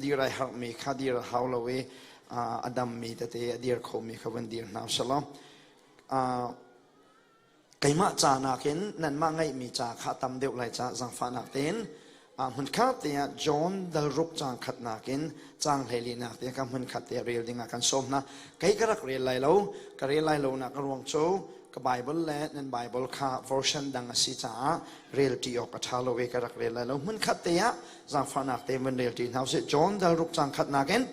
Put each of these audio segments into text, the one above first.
Dir ai harhmi kha dir a hau lo i a dammi tete a dir khomi kha van dir hna usih Keimah ca nakin nanmah ngeihmi ca kha a tam deuh lai caah zaangfahnak tein hmunkhat te ah John dalruk caang khatnak in caang hleilinak te kha hmunkhat te rel ding ah kan sawm hna. Kei ka rak rel lai lo, ka rel lai lo nak a ruang cu ka Bible le nan Bible kha version dang a si caah rel ṭi awk a ṭha lo i ka rak rel lai lo. Hmunkhat te ah zaangfahnak te van rel ṭi hna usih. John dalruk caang khatnak in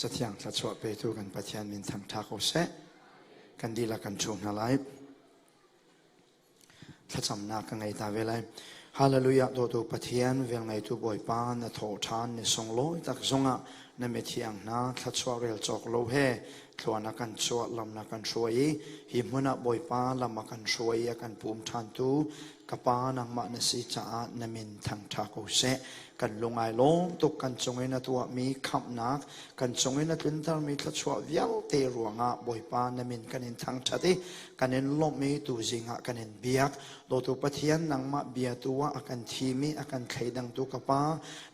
Cathiang thluachuah petu kan Pathian min thangṭha ko seh. Kan dihlak kan ṭhu hna lai. Thlacamnak ka ngei ta ve lai. Hallelujah dawtu Pathian velngeitu Bawipa na thawh ṭhan ni sunglawi tak zongah na mithiang hna thluachuah rel cawk lo he thluan a kan chuah lam na kan hruai i hi hmun ah Bawipa lam a kan hruai i a kan pum ṭhantu ka pa nangmah na si caah na min thangṭha ko seh. Kan lung ai lawm tuk kan cung i na tuahmi khamhnak kan cung i na tluntermi thluachuah vialte ruangah Bawipa na min kan in thangṭhat i kan in lawmh i tuzing ah kan in biak. Dawtu Pathian nangmah bia tu ah a kan thim i a kan thleidangtu ka Pa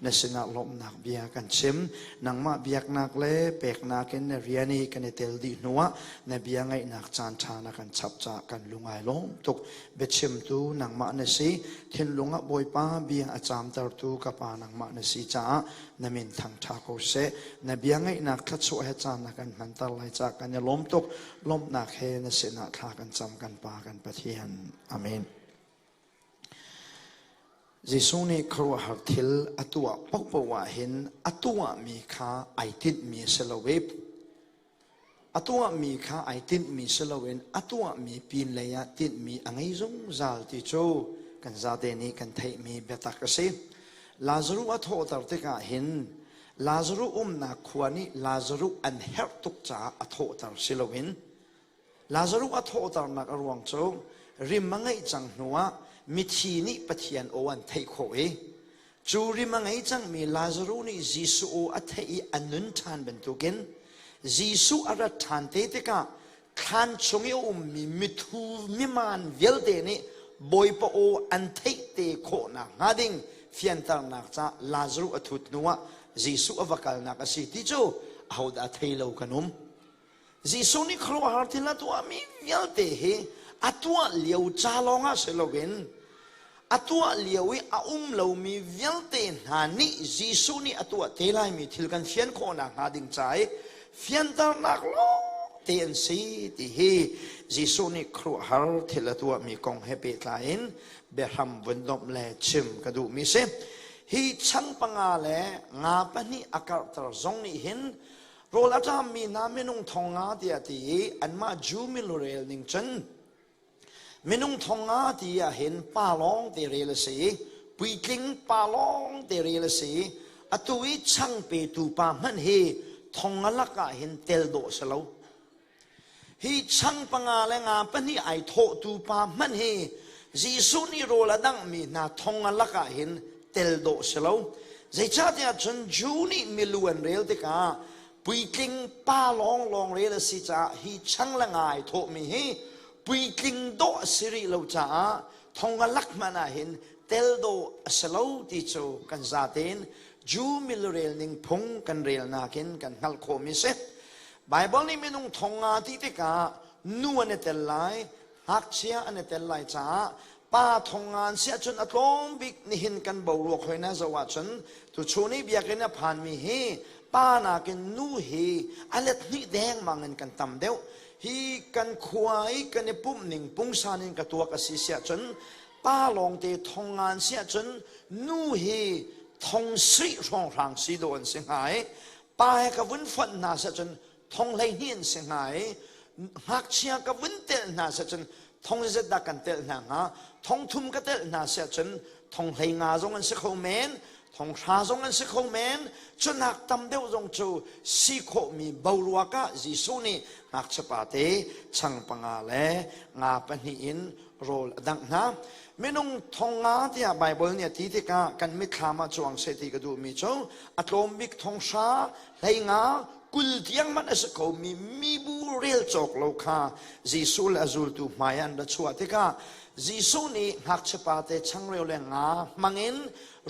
na sinah lawmhnak bia kan chim. Nangmah biaknak le peknak in na rian i kan i tel dih hnuah na bia ngaihnak caan ṭha na kan chap caah kan lung ai lawm tuk. Biachimtu nangmah na si. Thinlung ah Bawipa bia a caamtertu ka Pa nangmah na si caah na min thangṭha ko seh. Na bia ngaihnak thluachuah he caan na kan hmanter lai caah kan i lawm tuk. Lawmhnak he na sinah thla kan cam kan Pa kan Pathian. Amen. Jesuh nih khuaruahhar thil a tuah paohpaoh ah hin a tuahmi kha ai tinhmi a si lo i A tuahmi kha ai tinhmi si loin a tuahmi pinlei ah tinhmi a ngei zungzal ti cu kan zate nih kan theihmi biatak a si. Lazaruh a thawhter tikah hin Lazaruh umnak khua nih Lazaruh an herh tuk caah a thawhter si loin Lazaruh a thawhternak a ruang cu rim a ngeih cang hnuah mithi nih Pathian aw an theih khawh i Cu rim a ngei cangmi Lazaruh nih Jesuh aw a theih i a nun ṭhan bantukin Jesuh a rat ṭhan te tikah thlan chung i a ummi mithu miman vialte nih Bawipa aw an theih te khawh nakhnga ding fianternak ca Lazarus a thut hnu ah Jesuh a va kalnak a si ti cu ahodah thei lo kan um. Jesuh nih khuaruahhar thil a tuahmi vialte hi a tuah lio ca lawngah si loin a tuah lio i a um lomi vialte hna nih Jesuh nih a tuah te laimi thil kan fian khawhnak hnga ding ca i fianternak lawng te an si ti hi Jesuh nih khuaruahhar thil a tuahmi kong he pehtlai in biahram vun domh le chim ka duhmi si. Hi chang panga le nga pahnih a karhter zong nih hin Rawl a ṭammi hna minung thong nga tiah ti i anmah Jew milurel ning cun minung thong nga ti ah hin pa lawng te rel a si i puitling pa lawng te rel a si i atu i chang petu pa hmanh hi thong nga lakah hin tel dawh si lo. Hi chang panga le nga pahnih ai thawhtu pa hmanh hi Jesuh nih rawl a danghmi hna thong a lakah hin tel dawh si lo. Zeicahtiah cun Jew nih milu an rel tikah puitling pa lawnglawng rel a si caah hi chang le nga ai thawhmi hi puitling dawh a si rih lo caah thong a lak hmanh ah hin tel dawh a si lo ti cu kan zatein Jew milurel ning phung kan relnak in kan hngalh khawhmi si. Baibal nih minung thong nga ti tikah nu an i tel lai, ngakchia an i tel lai caah pa thong nga an si ahcun a tlawm bik nihin kan boruak hoi na zoh ahcun tuchun i biakinn a phanmi hi pa nakin nu hi a let hnih dengmang in kan tam deuh. Hi kan khua i kan i pumh ning pungsan in ka tuak a si si ahcun pa lawngte thong nga an si ahcun nu hi thong sri hrawnghrang si dawh an si hnga i pa he ka vun fonh hna seh cun thong 12 an si hnga i ngakchia ka vun telh hna seh cun thong zet dah kan telh hna hnga thong thum ka telh hna seh cun thong 15 zong an si kho men thong hra zong an si kho men cunak tam deuh zong cu si khawhmi boruak ah Jesuh nih ngakchia pa te chang panga le nga pahnih in rawl a dangh hna. Minung thong nga tiah Baibal nih a ti tikah kan mitthlam ah cuang seh ti ka duhmi cu a tlawm bik thong hra, 15, 20 tiang hmanh a si khomi mibu rel cawk lo kha Jesuh le a zultu hmai an ra chuah tikah Jesuh nih ngakchiapa te changreu le nga hmangin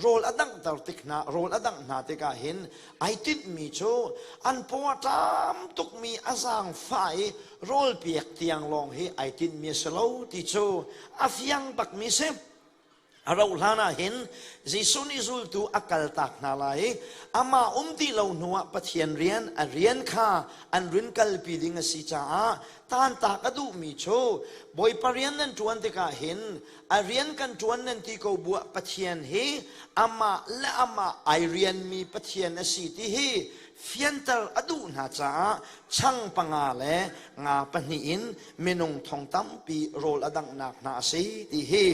rawl a danghter tik hna rawl a dangh hna tikah hin ai tinhmi cu an paw a ṭam tukmi a zaangfah i rawl pek tiang lawng hi ai tinhmi a si lo ti cu a fiang bakmi si. A rauh hlan ah hin Jesuh nih zultu a kaltak hna lai i amah um ti lo hnuah Pathian rian a rian kha an rin kalpi ding a si caah tantak a duhmi cu Bawipa rian nan ṭuan tikah hin a rian kan ṭuan nan ti ko buah Pathian hi amah le amah ai rianmi Pathian a si ti hi fianter a duh hna caah chang panga le nga pahnih in minung thong tampi rawl a danghnak hna a si ti hi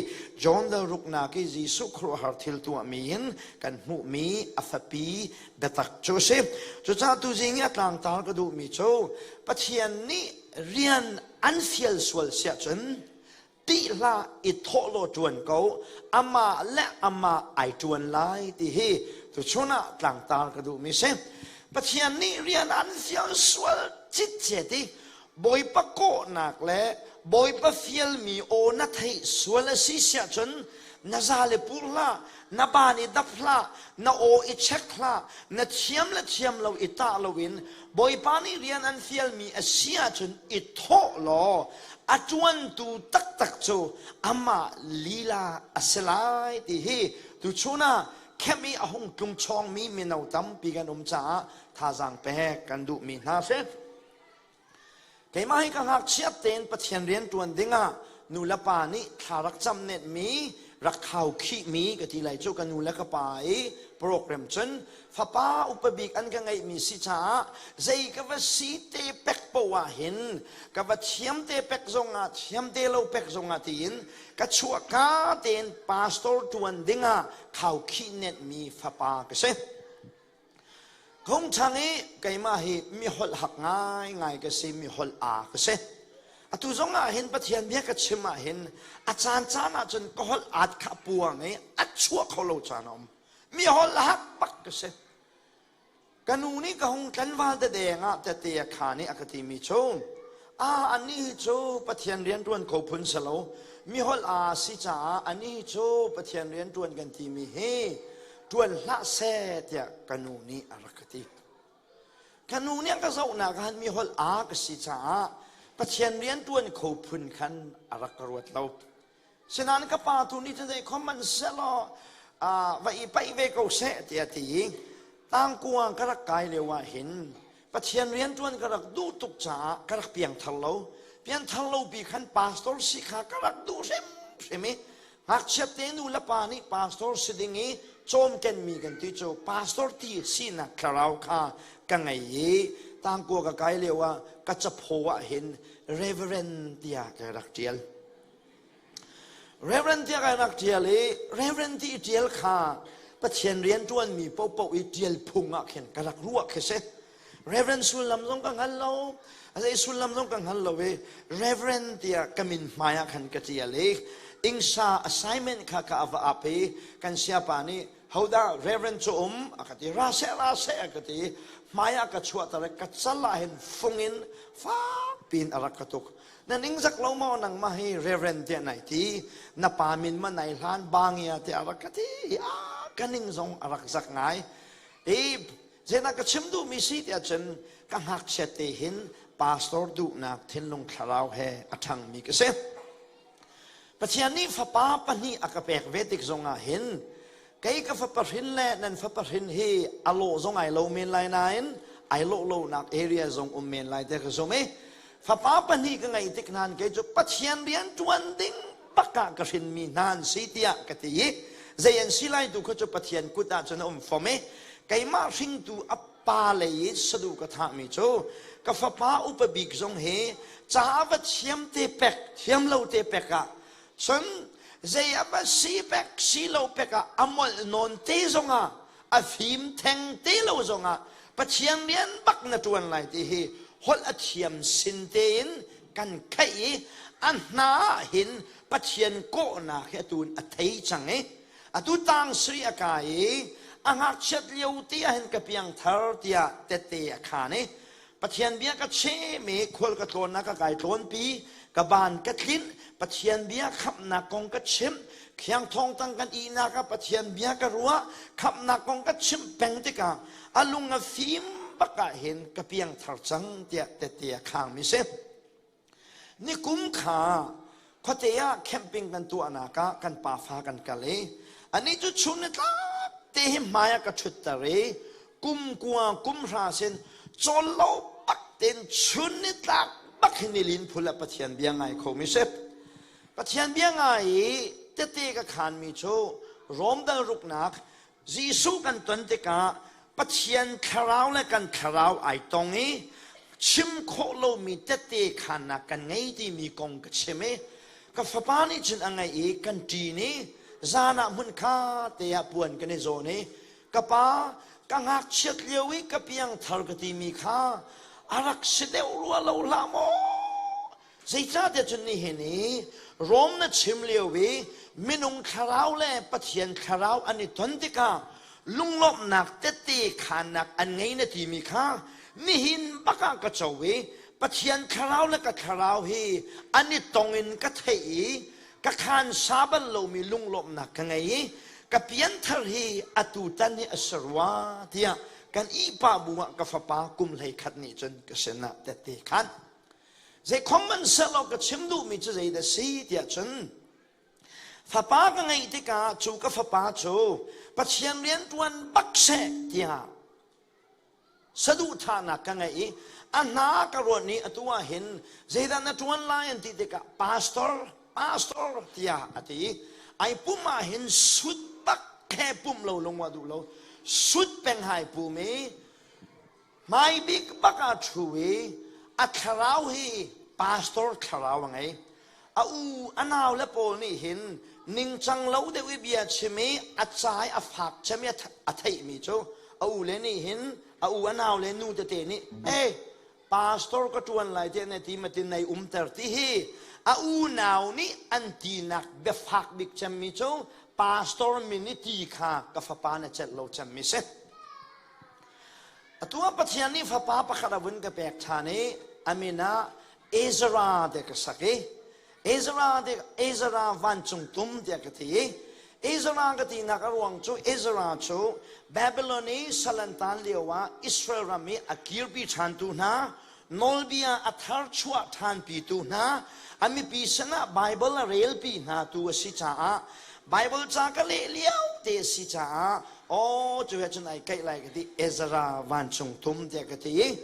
John dal ruknak i Jesuh khuaruahhar thil tuahmi in kan hmuhmi a fapi biatak cu a si. Cucaah tuzing i a tlangtar ka duhmi cu Pathian nih rian an fial sual siah cun tih hlah i thawh law ṭuan ko amah le amah ai ṭuan lai ti hi tuchun ah tlangtar ka duhmi si Pathian nih rian an fial sual citcet i Bawipa kawhnak le Bawipa fialmi aw na theih sual a si siah cun na za le pur hlah na ban i dap hlah na aw i check hlah na thiam le thiam lo i tah loin Bawipa nih rian an fialmi a si ahcun i thawh law a ṭuantu taktak cu amah lila a si lai ti hi tuchun ah khem i a hung tlung chawngmi mino tampi kan um caah thazaang pek kan duhmi hna si. Keimah hi ka ngakchiat tein Pathian rian ṭuan dingah nu le pa nih thla rak cam netmi rak khau khihmi ka ti lai cu ka nu le ka pa i program cun fapa upa bik an ka ngeihmi si caah zei ka va si te pek poah ah hin ka va thiam te pek zongah thiam te lo pek zongah tiin ka chuahka tein pastor ṭuan dingah khau khih netmi fapa ka si. Khungchang i keimah hi mi holh hak ngaingai ka si, mi holh aa ka si. Atu zong ah hin Pathian bia ka chim ah hin a caan caan ah cun ka holh aat kha a puang i a chuah kho lo caan a um. Mi holh hak bak ka si. Ka nu nih ka hung tlanval dedeng ah tete a khaan i a ka timi cu, ah anih hi cu Pathian rian ṭuan kho phun si lo. Mi holh aa si caah anih cu Pathian rian ṭuan kan timi hi ṭuan hlah seh tiah ka nu nih a rak ka ti. Ka nu nih a ka zohnak ah mi holh aa ka si caah Pathian rian ṭuan kho phun khan a rak ka ruat lo. Sinain ka pa tu nih cun zei khom man selaw va i paih ve ko seh tiah ti i tangkua ka rak kai lio ah hin Pathian rian ṭuan ka rak duh tuk caah ka rak piangthar lo. Piangthar lo pi khan pastor si kha ka rak duh hrimhrim i ngakchia te nu le pa nih pastor si ding i cawmkenmi kan ti cu pastor ti sinak thlarau kha ka ngei i tangkua ka kai lio ah ka capho ah hin reverend tiah ka rak ṭial. Reverend tiah ka rak ṭial i Reverend ti i ṭial kha Pathian rian ṭuanmi paohpaoh i ṭial phung ah khin ka rak ruah khi si. Reverend sullam zong ka hngal lo, a zei sullam zong ka hngal lo i Reverend tiah ka min hmai ah khan ka ṭial i ingsa assignment kha ka va ap i kan siapa nih hodah Reverend cu um a ka ti ra seh ra seh a ka ti hmai ah ka chuahter i ka cal ah hin fung in fak piin a rak ka tuk. Na ningzak lo maw nangmah hi reverend tiah nai ti na pa min ma nai hlan bangia tiah a rak ka ti a ka ning zong a rak zak ngai i zeidah ka chim duhmi si tiah cun ka ngakchiat te hin pastor duhnak thinlung thlarau he a ṭhangmi ka si. Pathian nih fapa pahnih a ka pek ve tik zongah hin kei ka fapa hrin le nan fapa hrin hi a lawh zong ai lo men lai nain ai lawh lonak area zong um men lai te ka zum i fapa pahnih ka ngeih tik hnan kei cu Pathian rian ṭuan ding bak ah ka hrinmi hna an si tiah ka ti i zei an si lai tu kha cu Pathian kut ah cun a um fom i keimah hringtu a pa lei i sadu ka thahmi cu ka fapa upa bik zong hi ca va thiam te pek thiam lo te pek ah cun zei a va si pek si lo pek ah a molh nawn te zong ah a fim theng te lo zong ah Pathian rian bak na ṭuan lai ti hi holh a thiam sin tein kan khaih i a hna ah hin Pathian kawhnak hi atu in a thei cang i Atu tang sri a kai i a ngakchiat lio te ah hin ka piangthar tiah tette a khaan i Pathian bia ka chem i khual ka tlawnnak ka kai tlawnpi ka ban ka tlinh Pathian bia khamhnak kong ka chimh khiang thong tang kan ihnak ah Pathian bia ka ruah khamhnak kong ka chimh peng tikah a lung a fim bak ah hin ka piangthar cang tiah tette a khang mi si. Nikum kha khuate ah camping kan tuahnak ah kan pafa kan kal i anih cu chun ni tlak te hi hmai ah ka ṭhutter i kum kua kum hra sin cawl lo bak tein chun ni tlak bak hin nilin phul ah Pathian bia ngai kho mi si. Pathian bia ngai i tete ka khanmi cu Rom dal ruknak Jesuh kan ton tikah Pathian thlarau le kan thlarau ai tong i chim khawh lomi tette khannak kan ngei timi kong ka chim i ka fapa nih cun a ngaih i kan ṭin i zan ah hmun kha te ah puan kan i zawn i ka pa ka ngakchiat lio i ka piangthar ka timi kha a rak si deuh rua lo hlah maw? Zeicahtiah cun nihin i Rom na chim lio i minung thlarau le Pathian thlarau an i ton tikah lunglawmhnak tette khannak an ngei na timi kha nihin bak ah ka co i Pathian thlarau le ka thlarau hi an i tong in ka theih i ka khan sa bal lomi lunglawmhnak ka ngei i ka pianthar hi atu tan hi a si rua tiah kan ihpah bu ah ka fapa kum 11 nih cun ka sinah tette khan. Zeikhom hmanhsehlaw ka chim duhmi cu zeidah si tiah cun fapa ka ngeih tikah cu ka fapa cu Pathian rian ṭuan bak seh tiah saduhthahnak ka ngeih i a hna ka ruat ni atu ah hin zeidah na ṭuan lai an ti tikah pastor pastor tiah a ti. Ai pum ah hin sut bak he pum lo lungwa duh lo sut peng hai pum i Hmaibik bak ah ṭhu i a thlarau hi pastor thlarau a ngei. A u a nau le pawl nih hin ningcang lo deuh i bia chim i a ca i a fak cem i a theihmi cu a u le nih hin a u a nau le nu tete nih hey pastor ka ṭuan lai tiah na ti matin nai umter ti hi a unau nih an tinak biafak bik cemmi cu pastor min i ti kha ka fapa na celh lo cemmi si. Atu ah Pathian nih fapa pakhat a vun ka pek ṭhan i a min ah Ezra ti ka sak i. Ezra te Ezra vancung tum tiah ka ti. Ezra ka tinak a ruang cu Ezra cu Babylon i salantan lio ah Israel ram i a kirpi ṭhantu hna, nawlbia a thar chuah ṭhanpitu hna, a mipi sinah Bible a relpi hna tu a si caah Bible ca ka leh lio te a si caah aw cu he cun ai kaih lai ka ti. Ezra vancung tum tiah ka ti.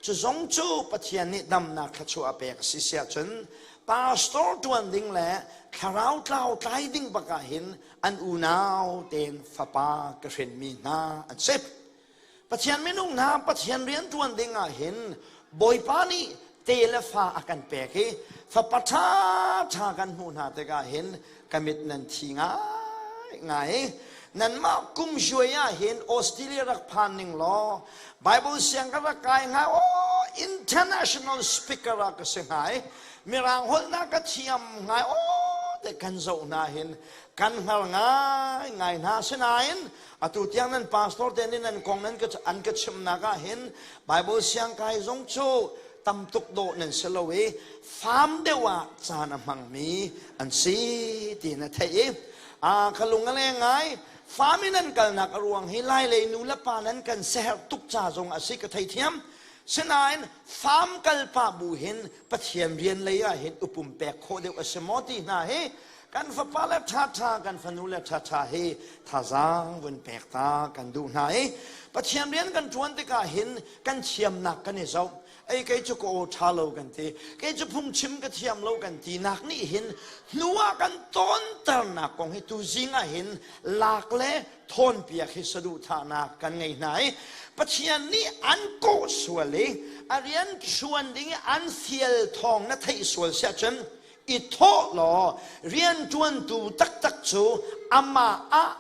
Cu zong cu Pathian nih damnak thluachuah a pek a si siah cun pastor ṭuan ding le thlarau tlau tlai ding bak ah hin an unau tein fapa ka hrinmi hna an si. Pathian minung hna, Pathian rian ṭuan ding ah hin Bawipa nih te le fa a kan pek i fapa ṭha ṭha kan hmuh hna tikah hin ka mit nan thi ngai ngai. Nanmah kum suai ah hin Australia rak phan ning law Bible siang ka rak kai hnga, oh, international speaker ah ka si hnga i mirang holhnak ka thiam ngai, oh, te kan zoh hna hin kan hngal ngai ngai hna. Sinain atu tiang nan pastor te nih nan kong nan ka an ka chimnak ah hin Bible siang kai zong cu tam tuk dawh nan si lo i farm deuh ah caan a hmangmi an si ti na theih i a ka lung a leng ngai. Farm in an kalnak a ruang hi lai lei nu le pa nan kan seher tuk ca zong a si ka theithiam. Sinain farm kal pah bu hin Pathian rian lei ah hin upum pek khawh deuh a si maw ti hna hi kan fapa le ṭhaṭha, kan fanu le ṭhaṭha hi thazaang vun pek ta kan duh hna i Pathian rian kan ṭuan tikah hin kan thiamnak kan i zoh ei, kei cu ka aw ṭha lo kan ti, kei cu phungchim ka thiam lo kan ti nak nih hin hnu ah kan tawnternak kong hi tuzing ah hin lak le thawnpiak hi saduhthahnak kan ngei hna i Pathian nih an kawh sual i a rian ṭuan ding i an fial thawng na theih sual siah cun i thawh law rianṭuantu taktak cu amah ah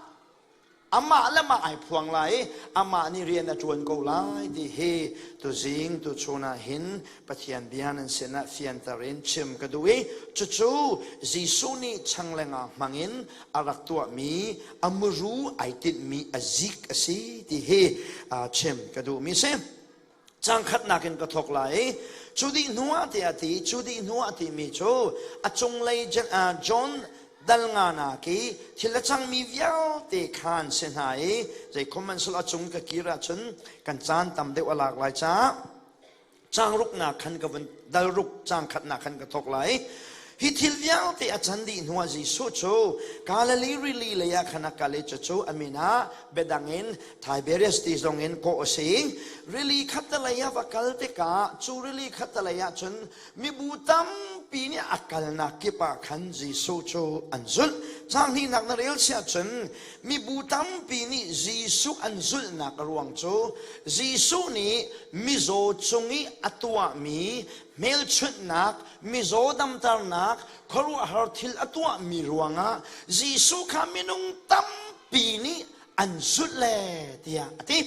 amah le mah ai phuang lai i amah nih rian a ṭuan ko lai ti hi tuzing tuchun ah hin Pathian bia nan sinah fianter in chim ka duh i cucu Jesuh nih changlengah hmangin a rak tuahmi a muru ai tinhmi a zik a si ti hi chim ka duhmi si. Cang khatnak in ka thawk lai i cu dih hnu ah tiah ti. Cu dih hnu ah timi cu a cunglei John dal nga ki thil a cangmi vialte khan si hna i zei khom a cung ka kir ahcun kan caan tam deuh a lak lai caah cang ruknak khan ka vun dal ruk cang khatnak khan ka thawk lai. Hi thil vialte a can dih hnuah Jesuh cu Galilee rili lei ah khan a kal i cucu a min ah biadang in Tiberias ti zong in kawh a si. Rili khattelei ah va kal tikah cu rili khattelei ah cun mibu tampi nih a kalnak kip ah khan Jesuh cu an zulh. Caang hnihnak na rel siah cun mibu tampi nih Jesuh an zulhnak a ruang cu Jesuh nih mizaw cung i a tuahmi hmelchunhnak, mizaw damternak, khuaruahhar thil a tuahmi ruangah Jesuh kha minung tampi nih an zulh le tiah a ti.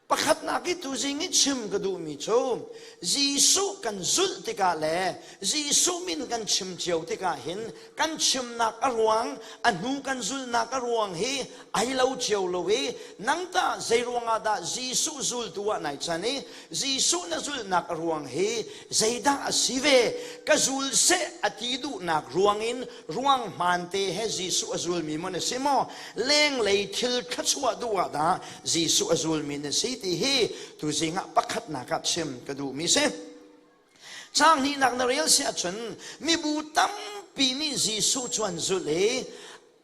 Pakhatnak i tuzing i chim ka duhmi cu Jesuh kan zulh tikah le Jesuh min kan chim cio tikah hin kan chimnak a ruang, a hnu kan zulhnak a ruang hi ai lo cio lo i nang tah zei ruangah dah Jesuh zultu ah nai chan i Jesuh na zulhnak a ruang hi zeidah a si ve? Ka zul seh a ti duhnak ruangin ruang hmaante he Jesuh a zulmi maw na si maw, lenglei thil thluachuah duh ah dah Jesuh a zulmi na si ti hi tuzing ah pakhatnak ah chim ka duhmi si. Caang hnihnak na rel si ahcun mibu tampi nih Jesuh cu an zulh i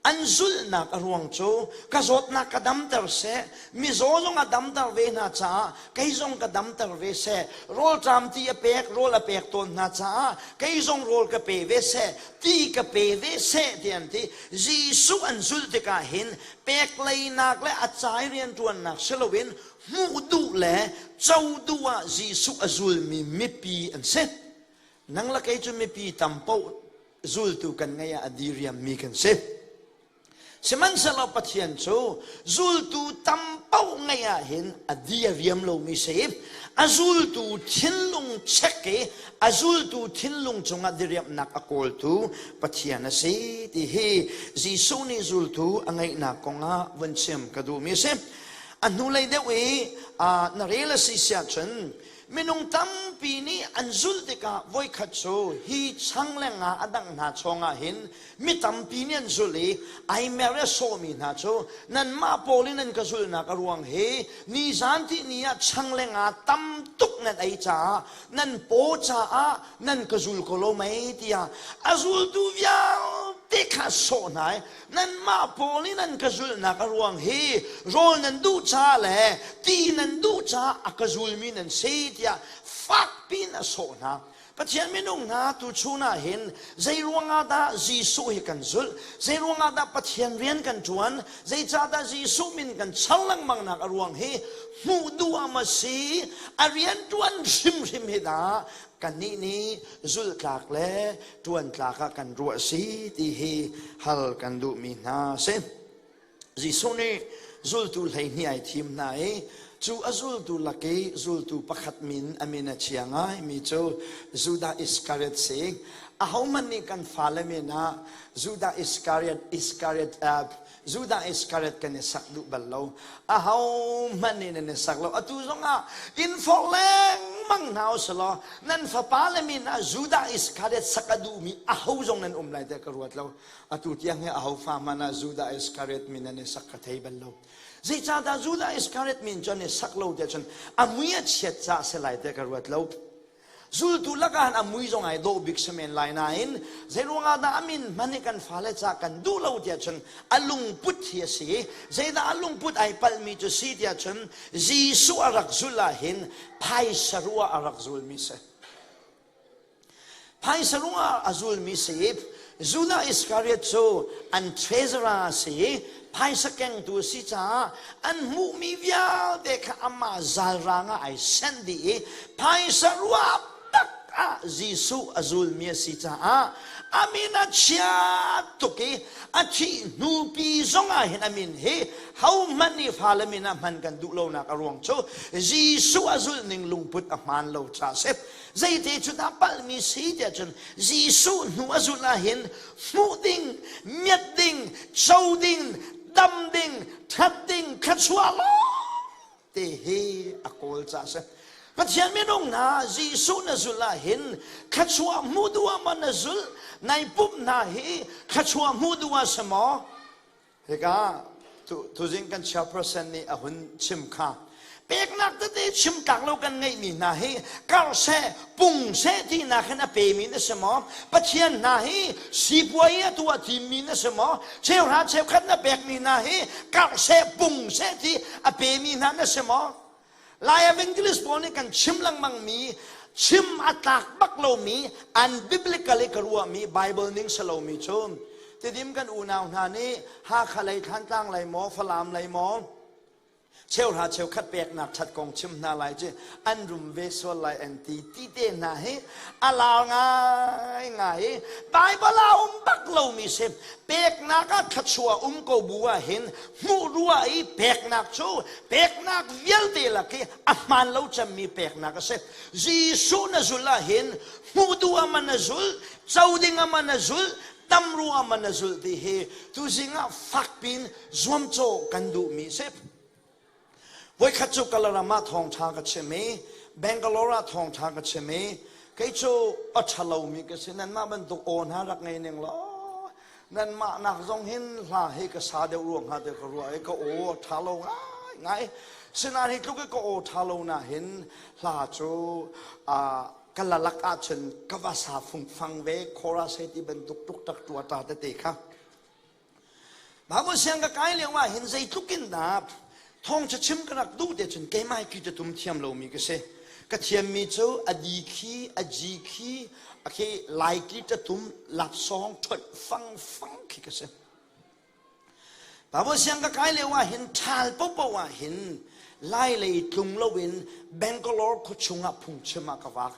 an zulhnak a ruang cu ka zawtnak ka damter seh, mizaw zong a damter ve hna caah kei zong ka damter ve seh, rawlṭam ti a pek, rawl a pek tawn hna caah kei zong rawl ka pe ve seh, ti ka pe ve seh ti an ti. Jesuh an zulh tikah hin pek leinak le a cai rianṭuannak si loin hmuh duh le co duh ah Jesuh a zulmi mipi an si. Nang le kei cu mipi tam paoh zultu kan ngeih ah a diriammi kan si. Sihmanhsehlaw Pathian cu zultu tam paoh ngeih ah hin a di a riam lomi si. A zultu thinlung check i a zultu thinlung cungah diriamhnak a kawltu Pathian a si ti hi Jesuh nih zultu a ngeihnak kongah vun chim ka duhmi a si. A hnulei deuh i na rel a si siah cun. Minung tampi nih an zulh tikah voikhat cu hi chang le nga a dangh hna chawngah hin mi tampi nih an zulh i ai mer i a sawhmi hna cu nanmah pawl in an ka zulhnak a ruang hi nizan ti ni ah chang le nga tam tuk nan ei caah nan paw caah nan ka zul ko lo mei tiah a zultu vialte kha a sawh hna i nanmah pawl in an ka zulhnak a ruang hi rawl nan duh ca le ti nan duh caah a ka zulmi nan si tiah fakpi in a sawh hna. Pathian minung hna tuchun ah hin zei ruangah dah Jesuh hi kan zulh? Zei ruangah dah Pathian rian kan ṭuan? Zeicahdah Jesuh min kan char lengmang nak a ruang hi hmuh duh ah ma si a rian ṭuan hrimhrim hi dah kannih nih zulh tlak le ṭuan tlak ah kan ruah si ti hi hal kan duhmi hna si. Jesuh nih zultu 12 ai thim hna i cu a zultu lak i zultu pakhat min a min a chia ngaimi cu Judah Iskariot si. Ahohmanh nih kan fale min ah Judah Iskariot Iskariot uh, Judah Iskariot kan i sak duh bal lo. Ahohmanh nih nan i sak lo. Atu zongah in forh lengmang hna u selaw nan fapa le min ah Judah Iskariot sak a duhmi aho zong nan um lai tiah ka ruat lo. Atu tiang hi aho fa hmanh ah Judah Iskariot min an i sak ka thei bal lo. Zeicahdah Judah Iskariot min cu an i sak lo tiah cun a mui a chiat caah si lai tiah ka ruat lo. Zultu lakah han a mui zong ai dawh bik si men lai nain zeiruangah dah a min hman hi kan fale ca kan duh lo tiah cun a lungput hi a si. Zeidah a lungput ai palhmi cu si tiah cun Jesuh a rak zulh ah hin phaisa ruah a rak zulmi si. Phaisa ruangah a zulmi si. Judah Iskariot cu an treasurer a si i phaisa kengtu a si caah an hmuhmi vialte kha amah zalrang ah ai senh dih i phaisa ruah tak ah Jesuh a zulmi a si caah a min a chia tuk i a thih hnupi zongah hin a min hi hohmanh nih fale min ah hman kan duh lonak a ruang cu Jesuh a zulh ning lungput a hmaan lo caah a si. Zeite cu dah palhmi si tiah cun Jesuh hnu a zulh ah hin hmuh ding, miat ding, co ding, dam ding, that ding, thluachuah lawng te hi a kawl caah si. Pathian minung hna Jesuh na zulh ah hin thluachuah hmuh duh ah maw na zulh nai pumh hna hi thluachuah hmuh duh ah si maw Hika tuzing kan chairperson nih a hun chim kha peknak tete chim tlak lo kan ngeihmi hna hi karh seh pung seh tinak hin a pemi na si maw Pathian hna hi sipuai a tuah thimmi na si maw cheuhra cheukhat na pekmi hna hi karh seh pung seh ti a pemi hna na si maw Lai evangelist pawl nih kan chim lengmang mi chim a tlak bak lomi unbiblical i ka ruahmi Bible ning si lomi cu Tidim kan unau hna nih Hakha lei Thlantlang lei maw Falam lei maw cheuhra cheukhat peknak ṭhat kong chim hna lai ci an rum ve sual lai an ti ti te hna hi a lar ngai ngai i Bible ah um bak lomi si peknak ah thluachuah um ko bu ah hin hmuh ruah i peknak cu peknak vialte lak i a hmaan lo cemmi peknak a si Jesuh na zulh ah hin hmuh duh ah man na zulh co ding ah man na zulh tam ruah ah man na zulh ti hi tuzing ah fakpin zuamcawh kan duhmi si Voikhat cu Kalaram ah thawngṭha ka chim i Bangalore ah thawngṭha ka chim i kei cu a ṭhalomi ka si nanmah bantuk aw hna rak ngei ning law nanmah nak zong hin hla hi ka sa deuh ruang hnga te ka ruah i ka aw a ṭha lo ngai ngai sinain hi tluk i ka aw ṭha lo na hin hla cu ka lalak ahcun ka va sa fungfang ve chorus hei ti bantuk tuk tak tua ta tete kha Bible siang ka kai lio ah hin zeitluk in dah thawngṭha chim ka rak duh te cun keimah hi khi tum thiam lomi ka si. Ka thiammi cu a di khi, a ji khi, a khi lai ki tum lapsawng ṭhonh fang fang khi ka si. Bible siang ka kai lio ah hin ṭhal popo ah hin lai lei tlung loin Bangalore khuachung ah phungchim ah ka vak.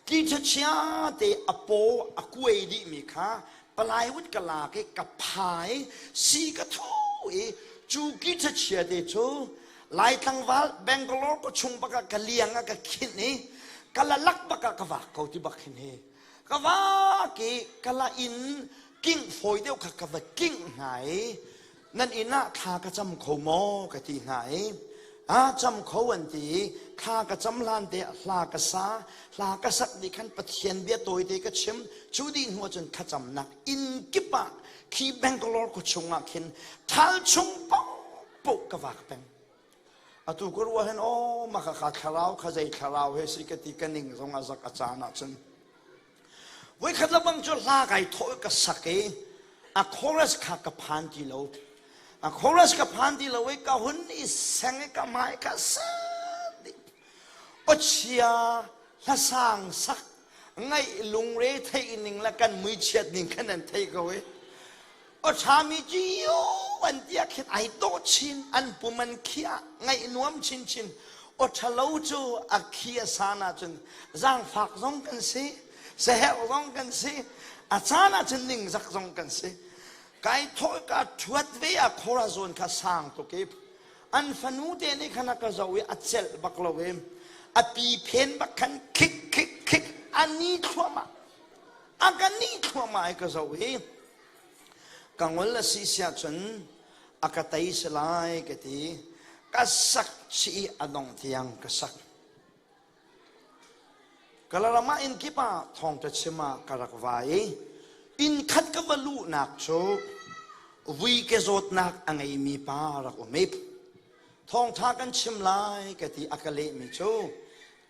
Ki ṭha te a paw a kuai dihmi kha plywood ka lak i ka phai si ka thu i cu ki ṭhachia te cu Lai tlangval Bangalore ko chung bak ah ka liang ah ka khinh i ka la lak bak ah ka vak ko ti bak hin hi ka vak i ka la in king fawi deuh kha ka va king hna i nan inn ah thla ka cam kho maw ka ti hna i. A cam kho an ti i thla ka cam hlan te hla ka sa, hla ka sak dih khan Pathian bia tawite ka chim. Cu dih hnu ahcun thlacamnak inn kip ah khi Bangalore khua chung ah khin thal chung paohpaoh ka vak peng. Atu ka ruah hin aw maka ka thlarau kha zei thlarau he si ka ti ka ning zong a zak a caan ahcun. Voikhat lebang cu hla kai thawh i ka sak i a chorus kha ka phan ti lo. A chorus ka phan ti lo i ka hun i seng i ka hmai kha sat dih. Awchia hlasang sak ngaih lungre theih ning le kan muichiat ning khan an thei ko i awṭhami cu yu an ti ah khin ai dawh chin an pum an khiah ngaih nuam chinchin awṭhalo cu a khi a san ahcun zaangfak zong kan si saherh zong kan si a caan ahcun ningzak zong kan si kai thawh ka ṭhuat ve a khora zawn kha sang tuk i an fanu te nih khan a ka zoh i a celh bak lo i a pi phen bak khan khik khik khik a ni thluahmah a ka ni thluahmah i ka zoh i ka ngol a si siah cun a ka tei si lai ka ti ka sak chih i a dong tiang ka sak Kalaram ah inn kip ah thawngṭha chim ah ka rak va i inn khat ka va luhnak cu vui ke zawtnak a ngeimi pa rak um i thawngṭha kan chim lai ka ti a ka lehmi cu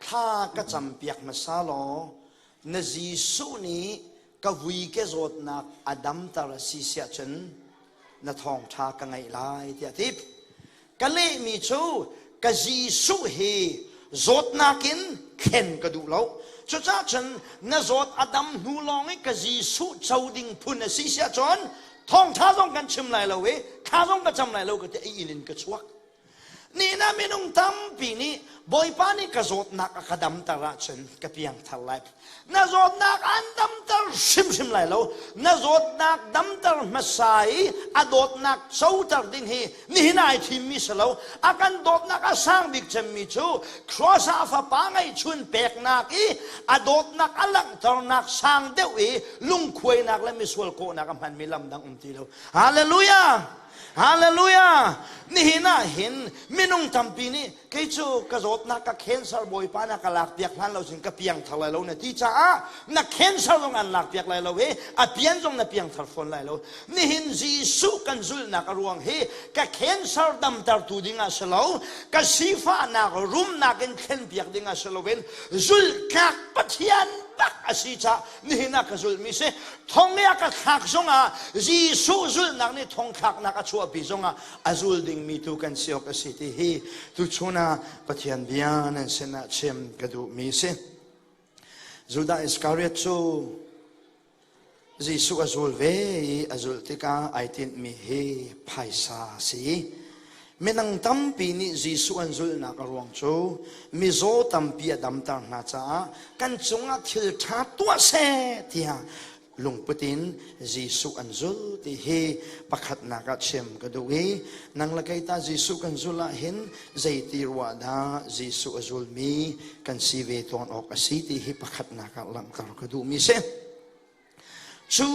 thla ka campiak hmasa law na Jesuh nih ka vui ke zawtnak a damter a si siah cun na thawngṭha ka ngaih lai tiah a ti. Ka lehmi cu ka Jesuh hi zawtnak in thlen ka duh lo. Cucaah cun na zawt a dam hnu lawng i ka Jesuh co ding phun a si siah cun thawngṭha zong kan chim lai lo i thla zong ka cam lai lo ka ti i inn in ka chuak. Nihin ah minung tampi nih Bawipa nih ka zawtnak a ka damter ahcun ka piangthar lai. Na zawtnak an damter hrimhrim lai lo. Na zawtnak damter hmasa i a dawtnak coter ding hi nihin ai thimmi si lo. A kan dawtnak a sang bik cemmi cu cross ah a fapa ngeihchun peknak i a dawtnak a langhternak sang deuh i lungkhuainak le misual kawhnak a hmanmi lam dang um ti lo. Hallelujah! Hallelujah! Nihin ah hin minung tampi nih kei cu ka zawtnak ka cancer bawipa na ka lak piak hlan lo cun ka piang thar lai lo na ti caah na cancer zong an lak piak lai lo i a pian zong na piang thar fawn lai lo. Nihin Jesuh kan zulhnak a ruang hi ka cancer damtertu ding ah si lo, ka sifahnak rumnak in thlen piak ding ah si loin zulhtlak Pathian bak a si caah nihin ah ka zulhmi si thong i a ka thlak zongah Jesuh zulhnak nih thong thlaknak a chuahpi zongah a zul dingmi tu kan si awk a si ti hi tuchun ah Pathian bia nan sinah chim ka duhmi si. Judah Iskariot cu Jesuh a zul ve i a zulh tikah ai tinhmi hi phaisa a si. Minung tampi nih Jesuh an zulhnak a ruang cu mizaw tampi a damter hna caah kan cungah thil ṭha tuah seh tiah lungput in Jesuh an zul ti hi pakhatnak ah chim ka duh i nang le kei ta Jesuh kan zulh ah hin zeiti ruah dah Jesuh a zulmi kan si ve tawn awk a si ti hi pakhatnak ah langhter ka duhmi si. Cu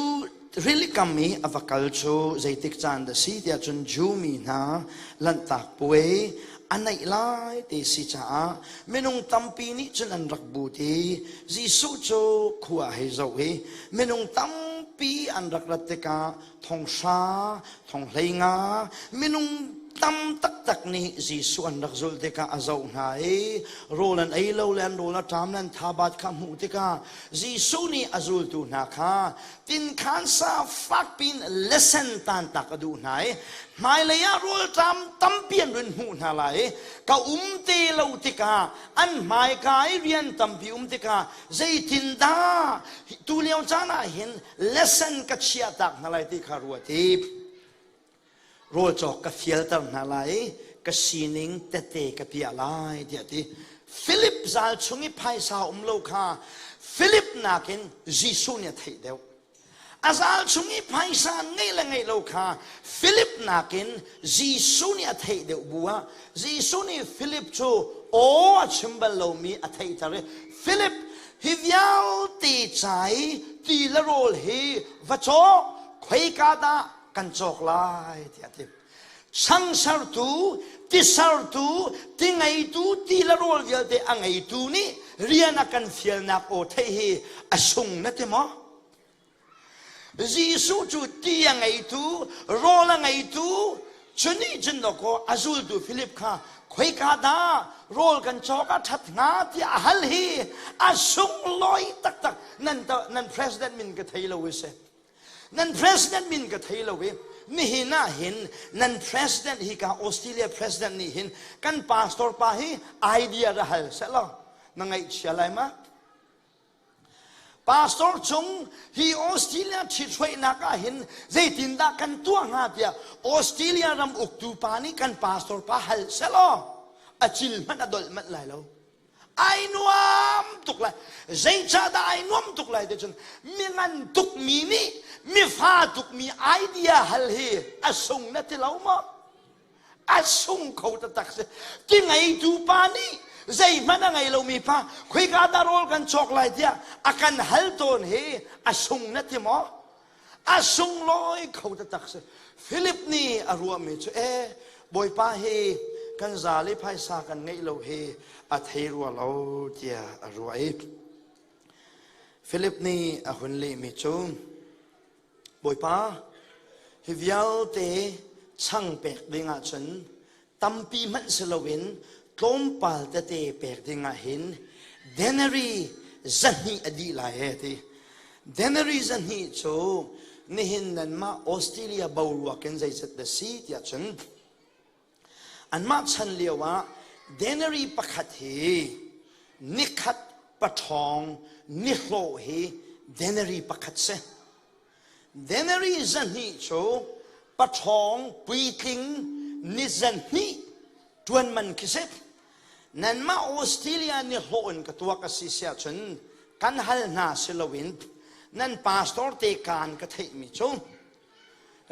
rilikam i a va kal cu zeitik caan dah si tiah cun Jew mi hna Lanhtak Puai a naih lai ti si caah minung tampi nih cun an rak but i Jesuh cu khua a hei zoh i minung tampi an rak rat tikah thonghra, thonghleinga minung tam taktak nih Jesuh an rak zulh tikah a zoh hna i rawl an ei lo le an rawl a ṭam le an thabat kha hmuh tikah Jesuh nih a zultu hna kha tinkhan sa fakpi in lesen tantak a duh hna i hmailei ah rawlṭam tampi an run hmuh hna lai i ka um te lo tikah an hmaika i rian tampi um tikah zeitindah tu lio caan ah hin lesson ka chiahtak hna lai ti kha ruat i rawl cawk ka fialter hna lai i ka sining tete ka piah lai tiah ti Philip zal chung i phaisa um lo kha Philip nakin Jesuh nih a theih deuh a zal chung i phaisa ngeih le ngeih lo kha Philip nakin Jesuh nih a theih deuh bu ah Jesuh nih Philip cu aw a chim bal lomi a theihter i Philip hi vialte ca i ti le rawl hi va caw khoika dah kan cawk lai tiah a ti. Sangsartu, tisartu, ti ngeitu, ti le rawl vialte a ngeitu nih rian a kan fialnak aw theih hi a sung na ti maw? Jesuh cu ti a ngeitu, rawl a ngeitu, cu nih cun dawkaw a zultu Philip kha khoika dah rawl kan cawk a ṭhat hnga tiah a hal hi a sunglawi taktak. Nan, nan president min ka thei lo i si. Nan president min ka thei lo i nihin ah hin nan president hi ka Australia president nih hin kan pastor pa hi idea ra hal seh law na ngaihchia lai ma? Pastor cung hi Australia ṭhithruainak ah hin zeitindah kan tuah hnga tiah Australia ram uktu pa nih kan pastor pa hal selaw a cil hmanh a dolh manh lai lo. Ai nuam tuk lai. Zeicahdah ai nuam tuk lai ti cun mi ngan tukmi nih mi fa tukmi idea hal hi a sung na ti lo maw? A sung kho taktak si. Ti ngeitu pa nih zeihmanh a ngei lomi pa khoika dah rawl kan cawk lai tiah a kan hal tawn hi a sung na ti maw? A sunglawi kho taktak si. Philip nih a ruahmi cu e Bawipa hi kan za le phaisa kan ngeih lo hi a thei rua lo tiah a ruah i Philip nih a hun lehmi cu Bawipa hi vialte chang pek ding ahcun tampi hmanh si loin tlawmpal tete pek ding ah hin denari 200 a dih lai he ti. Denari 200 cu nihin nanmah Australia boruak in zeizat dah si tiah cun anmah chan lio ah denari pakhat hi nikhat paṭhawng nihlawh hi denari pakhat si. Denari 200 cu paṭhawng puitling ni 200 ṭuan man khi si. Nanmah Australia nihlawh in ka tuak a si siah cun kan hal hna si loin nan pastor te kaan ka theihmi cu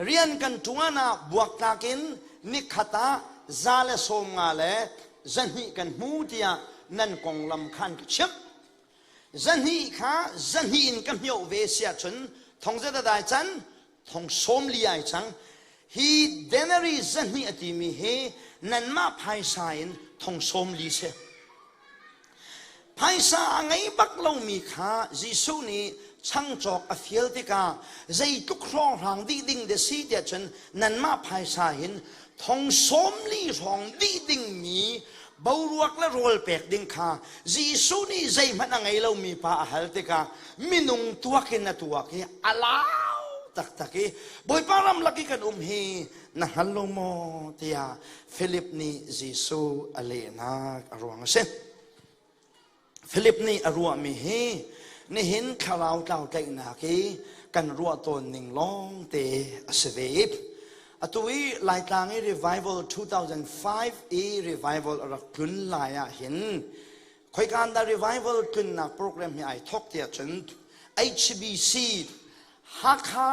rian kan ṭuan ah buaktlak in nikhat ah 150 le 200 kan hmu tiah nan konglam khan ka chimh. 200 kha 200 in ka hmioh ve si ahcun thong zat a dai can thong 40 ai cang. Hi denari 200 a timi hi nanmah phaisa in thong 40 si. Phaisa a ngei bak lomi kha Jesuh nih changcawk a fial tikah zeitluk hrawnghrang dih ding de si tiah cun nanmah phaisa hin thong 40 hrawng dih dingmi boruak le rawl pek ding kha Jesuh nih zeihmanh a ngei lomi pa a hal tikah minung tuak in a tuak i a lau taktak i Bawipa ramlak i kan um hi na hngal lo maw tiah Philip nih Jesuh a lehnak a ruang a si. Philip nih a ruahmi hi nihin thlarau tlau tlaihnak i kan ruah tawn ning lawng te a si ve i atu i Laitlang i revival 2005 i revival a rak tlun lai ah hin khoikan dah revival tlunnak program hi ai thok tiah cun HBC Hakha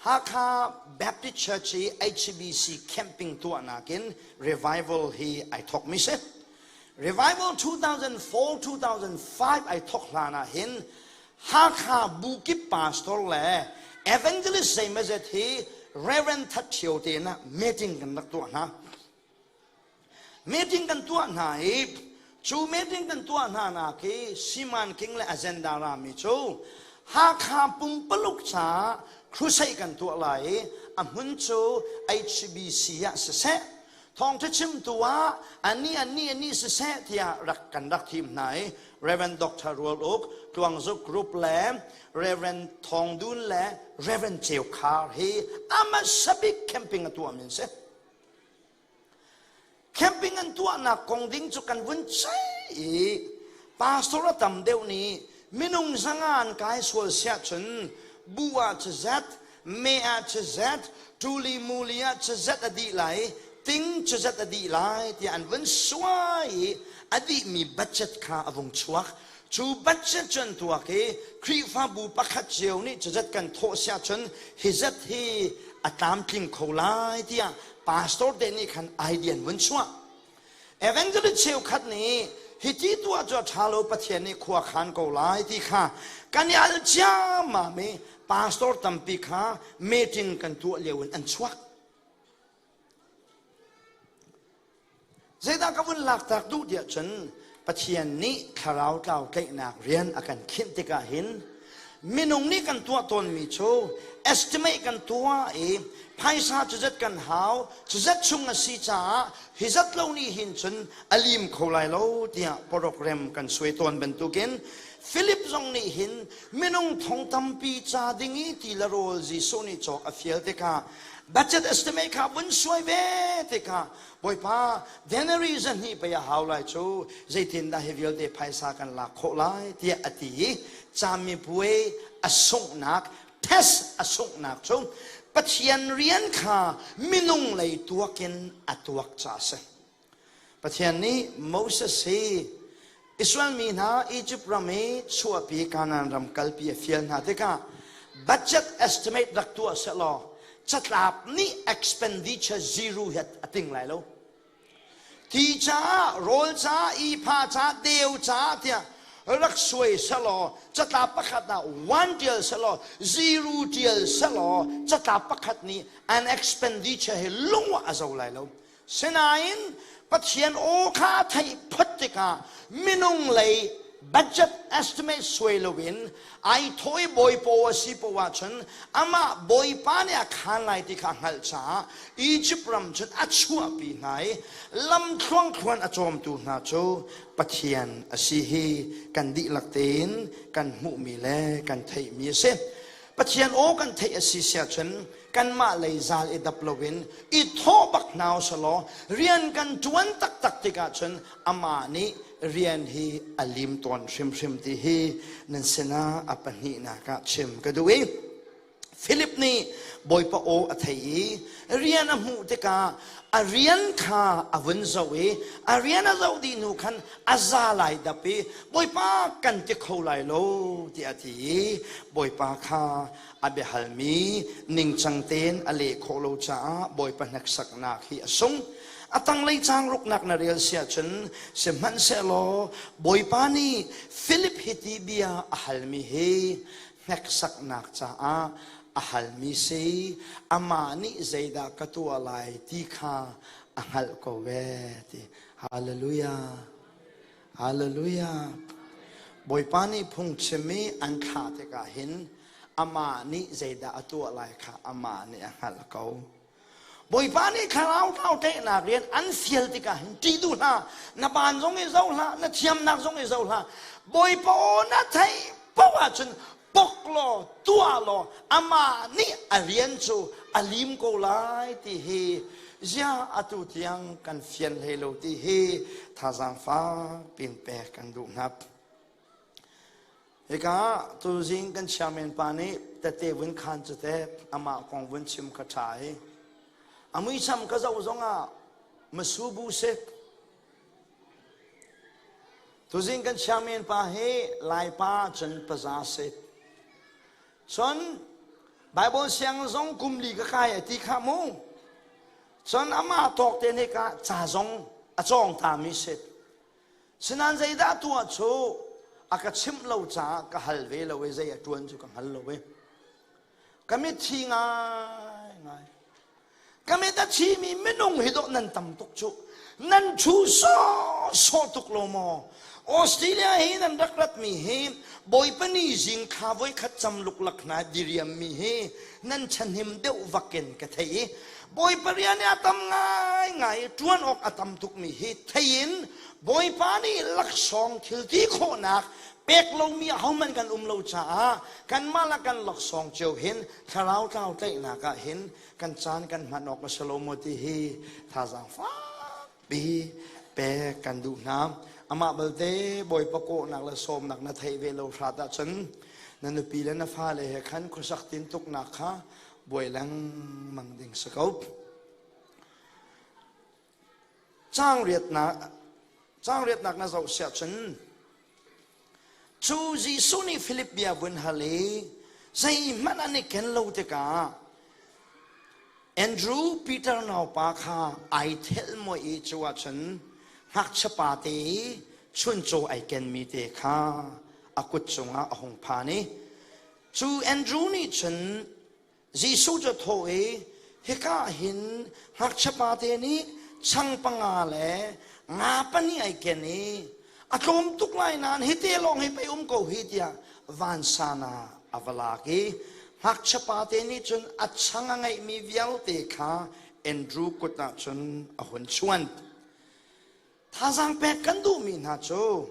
Hakha Baptist Church i HBC camping tuahnak in revival hi ai thok mi si. Revival 2004-2005 ai thok hlan ah hin Hakha Bukip pastor le evangelist zeimazet hi Reverend That Thio te na meeting kan rak tuah hna. Meeting kan tuah hna i cu meeting kan tuah hna nak hi Siman King le agenda rami cu Hakha pumpaluk caah crusade kan tuah lai i a hmun cu HBC ah siseh thawngṭha chimtu ah ani ani ani siseh tiah rak kan rak thim hna i Reverend Dr. Rual Uk Tluangzuk Group le Reverend Thawng Dun le Reverend Ceu Khar hi amasa bik camping a tuah min si. Camping an tuahnak kong ding cu kan vun ceih i pastor a tam deuh nih minung 500 an kai sual siah cun bu ah cazet, me ah cazet, tuli muli ah cazet a dih lai, ting cazet a dih lai tiah an vun suai i a dihmi budget kha a vung chuak. Cu budget cu an tuak i Khrihfabu pakhat cio nih cazet kan thawh siah cun hi zat hi a tlamtling kho lai tiah pastor te nih khan idea an vun chuah. Evangelist cheukhat nih hiti tuah cu a ṭha lo Pathian nih khua khan ko lai ti kha kan i al ciammam i pastor tampi kha meeting kan tuah lio in an chuak. Zeidah ka vun laktak duh tiah cun Pathian nih thlarau tlau tlaihnak rian a kan khinh tikah hin minung nih kan tuah tawnmi cu estimate kan tuah i phaisa cuzat kan hau, cuzat chung a si caah hi zat lo nih hin cun a lim kho lai lo tiah program kan suai tawn bantukin Philip zong nih hin minung thong tampi ca ding i ti le rawl Jesuh nih cawk a fial tikah budget estimate kha vun suai ve tikah Bawipa, January zahnih pei a hau lai cu, zeitindah hi vialte phaisa kan lak khawh lai tiah a ti i camipuai a sunghnak, test a sunghnak cu Pathian rian kha minung lei tuak in a tuak ca a si. Pathian nih Moses hi Israel mi hna Egypt ram i chuahpi Kanaan ram kalpi a fial hna tikah budget estimate rak tuah sehlaw catlap nih expenditure zero hi a ting lai lo. Ti caah, rawl caah, ipha caah, deu caah tiah rak suai selaw catlap pakhat ah one tial selaw zero tial selaw catlap pakhat nih an expenditure hi lung ah a zo lai lo. Sinain Pathian aw kha a theih phot tikah minung lei budget estimate suai loin ai thawi bawipaw a si poah ahcun amah bawipa nih a khaan lai ti kha a hngalh caah Egypt ram cun a chuahpi hna i lam thluangthluan a cawmtu hna cu Pathian a si hi kan dihlak tein kan hmuhmi le kan theihmi a si. Pathian aw kan theih a si siahcun kanmah lei zal i dap loin i thawh bak hna usalaw rian kan ṭuan taktak tikah cun amah nih rian hi a lim tawn hrimhrim ti hi nan sinah a pahnihnak ah chim ka duh i Philip nih Bawipa aw a thei i rian a hmuh tikah a rian kha a vun zoh i a rian a zoh dih hnu khan a za lai dap i Bawipa kan ti kho lai lo tiah a ti i Bawipa kha a biahalmi ningcang tein a leh khawh lo caah Bawipa hneksaknak hi a sung. A tanglei caang ruknak na rel si ahcun sihmanhsehlaw Bawipa nih Philip hiti bia a halmi hi hneksaknak caah a halmi si amah nih zeidah ka tuah lai ti kha a hngalh ko ve ti. Hallelujah. Hallelujah. Bawipa nih phungchim i an thlah tikah hin amah nih zeidah a tuah lai kha amah nih a hngalh ko. Bawipa nih thlarau thlau ṭehnak rian an fial tikah hin ṭih duh hlah. Na baan zong i zoh hlah, na thiamnak zong i zoh hlah. Bawipa aw na theih paoh ahcun pok law, tuah law, amah nih a rian cu a lim ko lai ti hi ziah atu tiang kan fian hlei lo ti hi thazaang fak pin pek kan duh hna. Hika tuzing kan chairman pa nih tete vun khan cu te amah kong vun chim kha ṭha i a muisam ka zoh zongah masubu si. Tuzing kan chairman pa hi Laipa cun paza si. Cun Bible siang zong kum li ka kai a ti kha mu. Cun amah tawk te nih ka ca zong a cawng ta mi si. Sinain zeidah tuah cu a ka chimh lo caah ka hal ve lo i zei a ṭuan cu ka hngal lo i ka mitthi ngaingai. Ka mit a thimi minung hi dawh nan tam tuk cu. Nan ṭhu sawhsawh tuk lo maw? Australia hi nan rak ratmi hi Bawipa ni zing thla voikhat cam luklak hna diriammi hi nan ṭhahnem deuh vakin ka thei i Bawipa rian i a tam ngaingai i ṭuan awk a tam tukmi hi thei in Bawipa nih laksawng thil ti khawhnak pek lomi ahohmanh kan um lo caah kanmah le kan laksawng cio hin thlarau tlau tlaihnak ah hin kan caan kan hman awk a si lo maw ti hi thazaang fakpi pek kan duh hna. Amah balte Bawipa kawhnak le sawmnak na theih ve lo hrat ahcun na nupi le na fale he khan khuasak tintuknak kha buai lengmang ding si ko. Caang riatnak caang riatnak na zoh siah cun cu Jesuh nih Filip bia vun hal i zeihmanh an i ken lo tikah Andrew Peter naupa kha ai thelh muai i cu ahcun ngakchia pa te i chuncaw ai kenmi te kha a kut cungah a hung phan i cu Andrew nih cun Jesuh cu a thawh i, Hika ah hin ngakchiapa te nih Chang panga le nga pahnih ai ken i a tlawm tuk lai nain hite lawng hi pei um ko hi tiah vansan ah a va lak i ngakchia pate nih cun a chang a ngeihmi vialte kha Andrew kut ah cun a hun chuan. Thazaang pek kan duhmi hna cu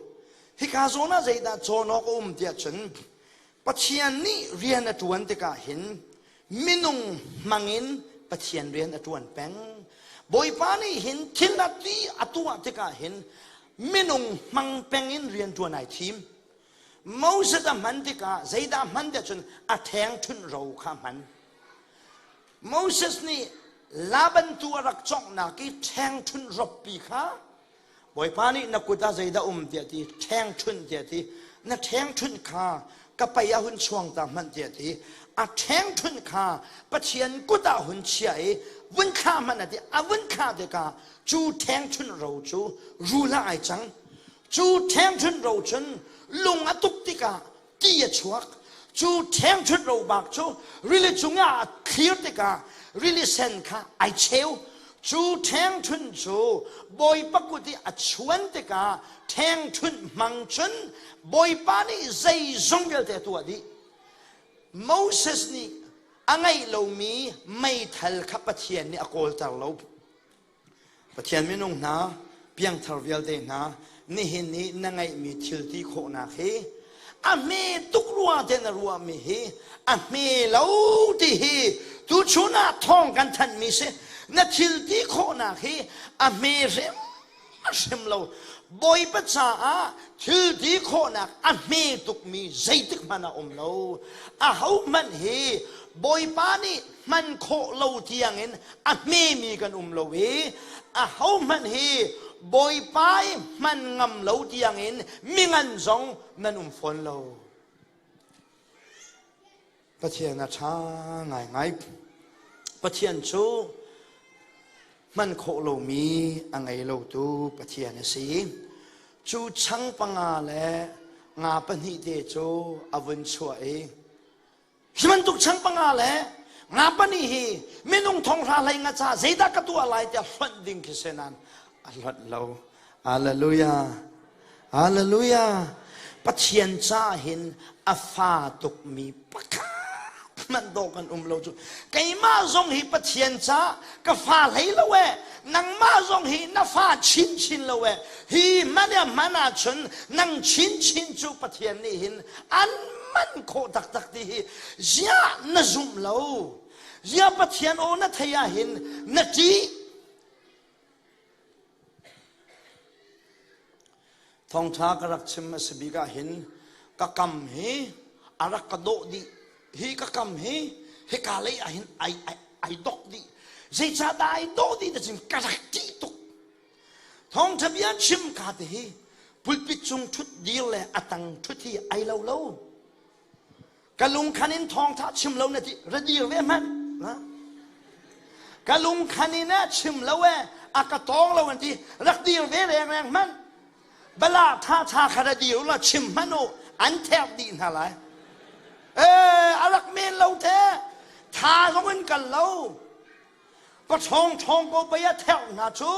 hika zawn ah zeidah cawn awk a um tiah cun Pathian nih rian a ṭuan tikah hin minung hmangin Pathian rian a ṭuan peng. Bawipa nih hin thil a ti a tuah tikah hin minung hmang peng in rian ṭuan ai thim. Moses a hman tikah zeidah a hman tiah cun a ṭhengṭhunh ro kha a hman. Moses nih Laban tu a rak cawnghnak i ṭhengṭhunh roppi kha Bawipa nih na kut ah zeidah um tiah ti ṭhengṭhunh tiah ti na ṭhengṭhunh kha ka pei ah hun chuang ta hmanh tiah ti a ṭhengṭhunh kha Pathian kut ah hun chia i vun thlah hmanh a ti a vun thlah tikah cu ṭhengṭhunh ro cu rul ah ai cang cu ṭhengṭhunh ro cun lung a tuk tikah ti a chuak cu ṭhengṭhut ro bak cu rili cungah a thlir tikah rili sen kha ai cheu cu ṭhengṭhunh cu bawipa kut i a chuan tikah ṭhengṭhunh hmang cun bawipa nih zeizong vialte a tuah dih Moses nih a ngeih lomi meithal kha Pathian nih a kawlter lo Pathian minung hna, piangthar vialte hna, nihin i na ngeihmi thil ti khawhnak hi a hme tuk rua te na ruahmi hi a hme lo ti hi tuchun ah thawng kan thanhmi si na thil ti khawhnak hi a hme hrim hrim lo Bawipa caah thil ti khawhnak a hme tukmi zeitik hmanh a um lo ahohmanh hi Bawipa nih hman khawh lo tiangin a hmemi kan um lo i ahohmanh hi Bawipa i hman ngam lo tiangin mingan zong nan um fawn lo. Pathian a ṭha ngaingai. Pathian cu hman khawh lomi a ngei lotu Pathian a si. Cu chang panga le nga pahnih te cu a vun chuah i Hi bantuk chang panga le nga pahnih hi minung thonghra hlei nga ca zeidah ka tuah lai tiah hlonh ding khi si nain a hlonh lo. Hallelujah. Hallelujah. Pathian ca hin a fa tukmi pakhat hmanh dawh kan um lo cu. Keimah zong hi Pathian ca ka fa hlei lo e. Nangmah zong hi na fa chinchin lo e. Hi hmanh ya hmanh ahcun nang chinchin cu Pathian nih hin an man khawh taktak ti hi ziah na zumh lo ziah Pathian aw na thei ah hin na ṭih Thawngṭha ka rak chim a si bik ah hin ka kam hi a rak ka dawh dih hi ka kam hi hika lei ah hin ai ai ai dok dih zeicahdah ai dawh dih ti cun ka rak ṭih tuk Thawngṭha bia chim ka te hi pulpit cung ṭhut dir le a tang ṭhut hi ai lo lo. Ka lungkhan in thawngṭha chim lo na ti ra dir ve hmanh. Ka lungkhan in a chim lo e a ka tawng lo an ti rak dir ve reng reng hmanh. Bala tha tha kha ra dir la chim hmanh u an thek dih hna lai. Eh a rak men lo te tha zong in kal lo. Pa ṭhawng ṭhawng ko pei a therh hna cu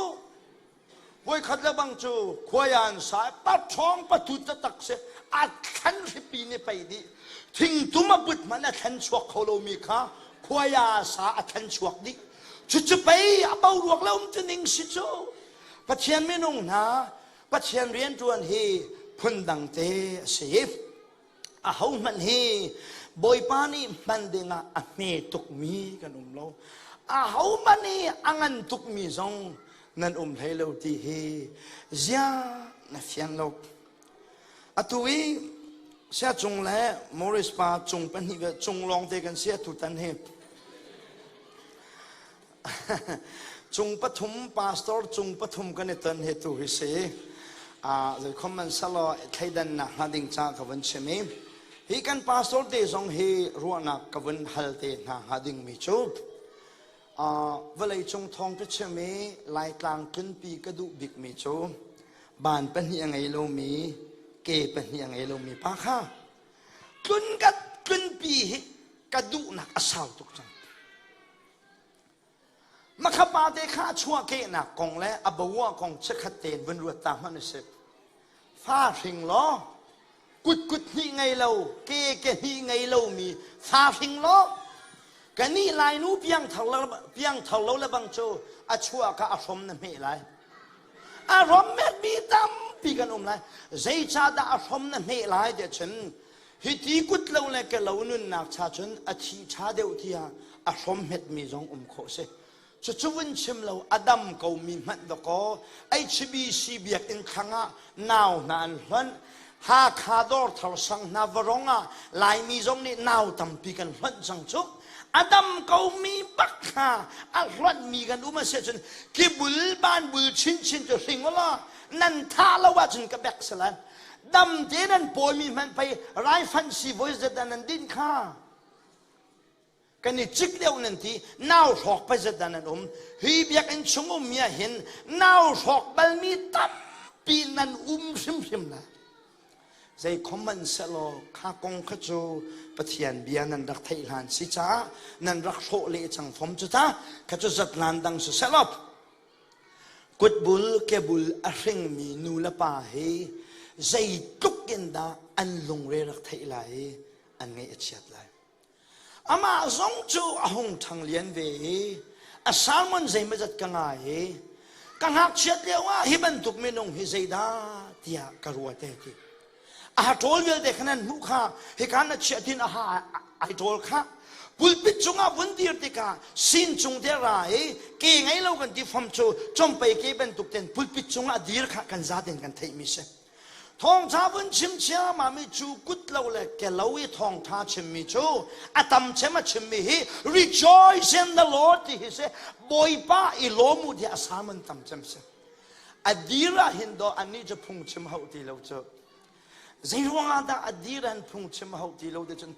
voikhat le bang cu khuai an sa pa ṭhawng pa tut taktak si a thlan hripi nih pei dih thingtum a put hmanh a thlen chuak kho lomi kha khuai a sa a thlen chuak dih cucu pei a boruak le um tuning si cu Pathian minung hna Pathian rianṭuan hi phundang te a si Ahohmanh hi Bawipa nih hman dingah a hme tukmi kan um lo. Ahohmanh hi a ngan tukmi zong nan um hlei lo ti hi ziah na fian lo. Atu i Sia Cung le Morris pa cung pahnih ve cung lawng te kan si atu tan hi. Cung pathum pastor cung pathum kan i ton hi tu hi si. Zeikhom man salo thleidannak hnga ding ca ka vun chim i hi kan pastor te zong hi ruahnak ka vun hal te hna hnga ding mi cu vawlei cung thawng ka chim i Laitlang tlunpi ka duh bik mi cu ban pahnih a ngei lomi ke pahnih a ngei lomi pa kha tlun ka tlunpi hi ka duhnak a sau tuk cang. Makhapa te kha a chuahkehnak kong le a bawah kong chikkhat tein vun ruat ta hmanh usih. Fa hring law, kut kut hnih ngei lo, ke ke hnih ngei lomi fa hring law, kanih Lainu piangthar lo, piangthar lo le bang cu a chuah ka a hrom na hmeh lai. A hrom metmi tampi kan um lai. Zeicahdah a hrom na hmeh lai tiah cun hi ti kut lo le ke lo nunnak cha cun a thi ṭha deuh tiah a hrom hmetmi zong um khawh si. Cucu vun chim lo a dam komi hmanh dawkaw HBC biakinn thlang ah nau hna an hlonh. Hakha dawrthar sang hna varong ah Laimi zong nih nau tampi kan hlonh cang cu. A dam komi bak kha a hlonhmi kan um a si ahcun kibul banbul chinchin cu hring ulaw nan thah lo ahcun ka bek si lai. Dam te nan pawimi hmanh pei raifanh sii zet dah nan din kha. Kan i cik deuh nan ti nau hrawk pa zet dah nan um. Hi biakinn chung ummi ah hin nau hrawk balmi tampi nan um hrimhrim lai. Zei khom hmanh sehlaw kha kong kha cu Pathian bia nan rak theih hlan si caah nan rak hrawh leh cang fom cu ta kha cu zatlan dang si sehlaw kutbul kebul a hringmi nu le pa hi zeitluk in dah an lungre rak theih lai i an ngaih a chiat lai. Amah zong cu a hung ṭhang lian ve i a sermon zeimawzat ka ngai i ka ngakchiat lio ah hi bantuk minung hi zeidah tiah ka ruat e ti. A ha ṭawl vialte kha nan hmuh kha hika na chiah tin a ha ai ṭawl kha pulpit cungah vun dir tikah sin cung te ra i ke ngei lo kan ti fam cu compei ke bantuk ten pulpit cungah dir kha kan zaten kan theihmi si. Thawngṭha vun chim ciammam i cu kut lo le ke lo i thawngṭha chimmi cu a tam cem a chimmi hi rejoice in the Lord ti hi si Bawipa i lawm u tiah a sermon tam cem si. A dir ah hin daw annih cu phungchim hauh ti lo cu. Zei ruangah dah a dir an phungchim hauh ti lo ti cun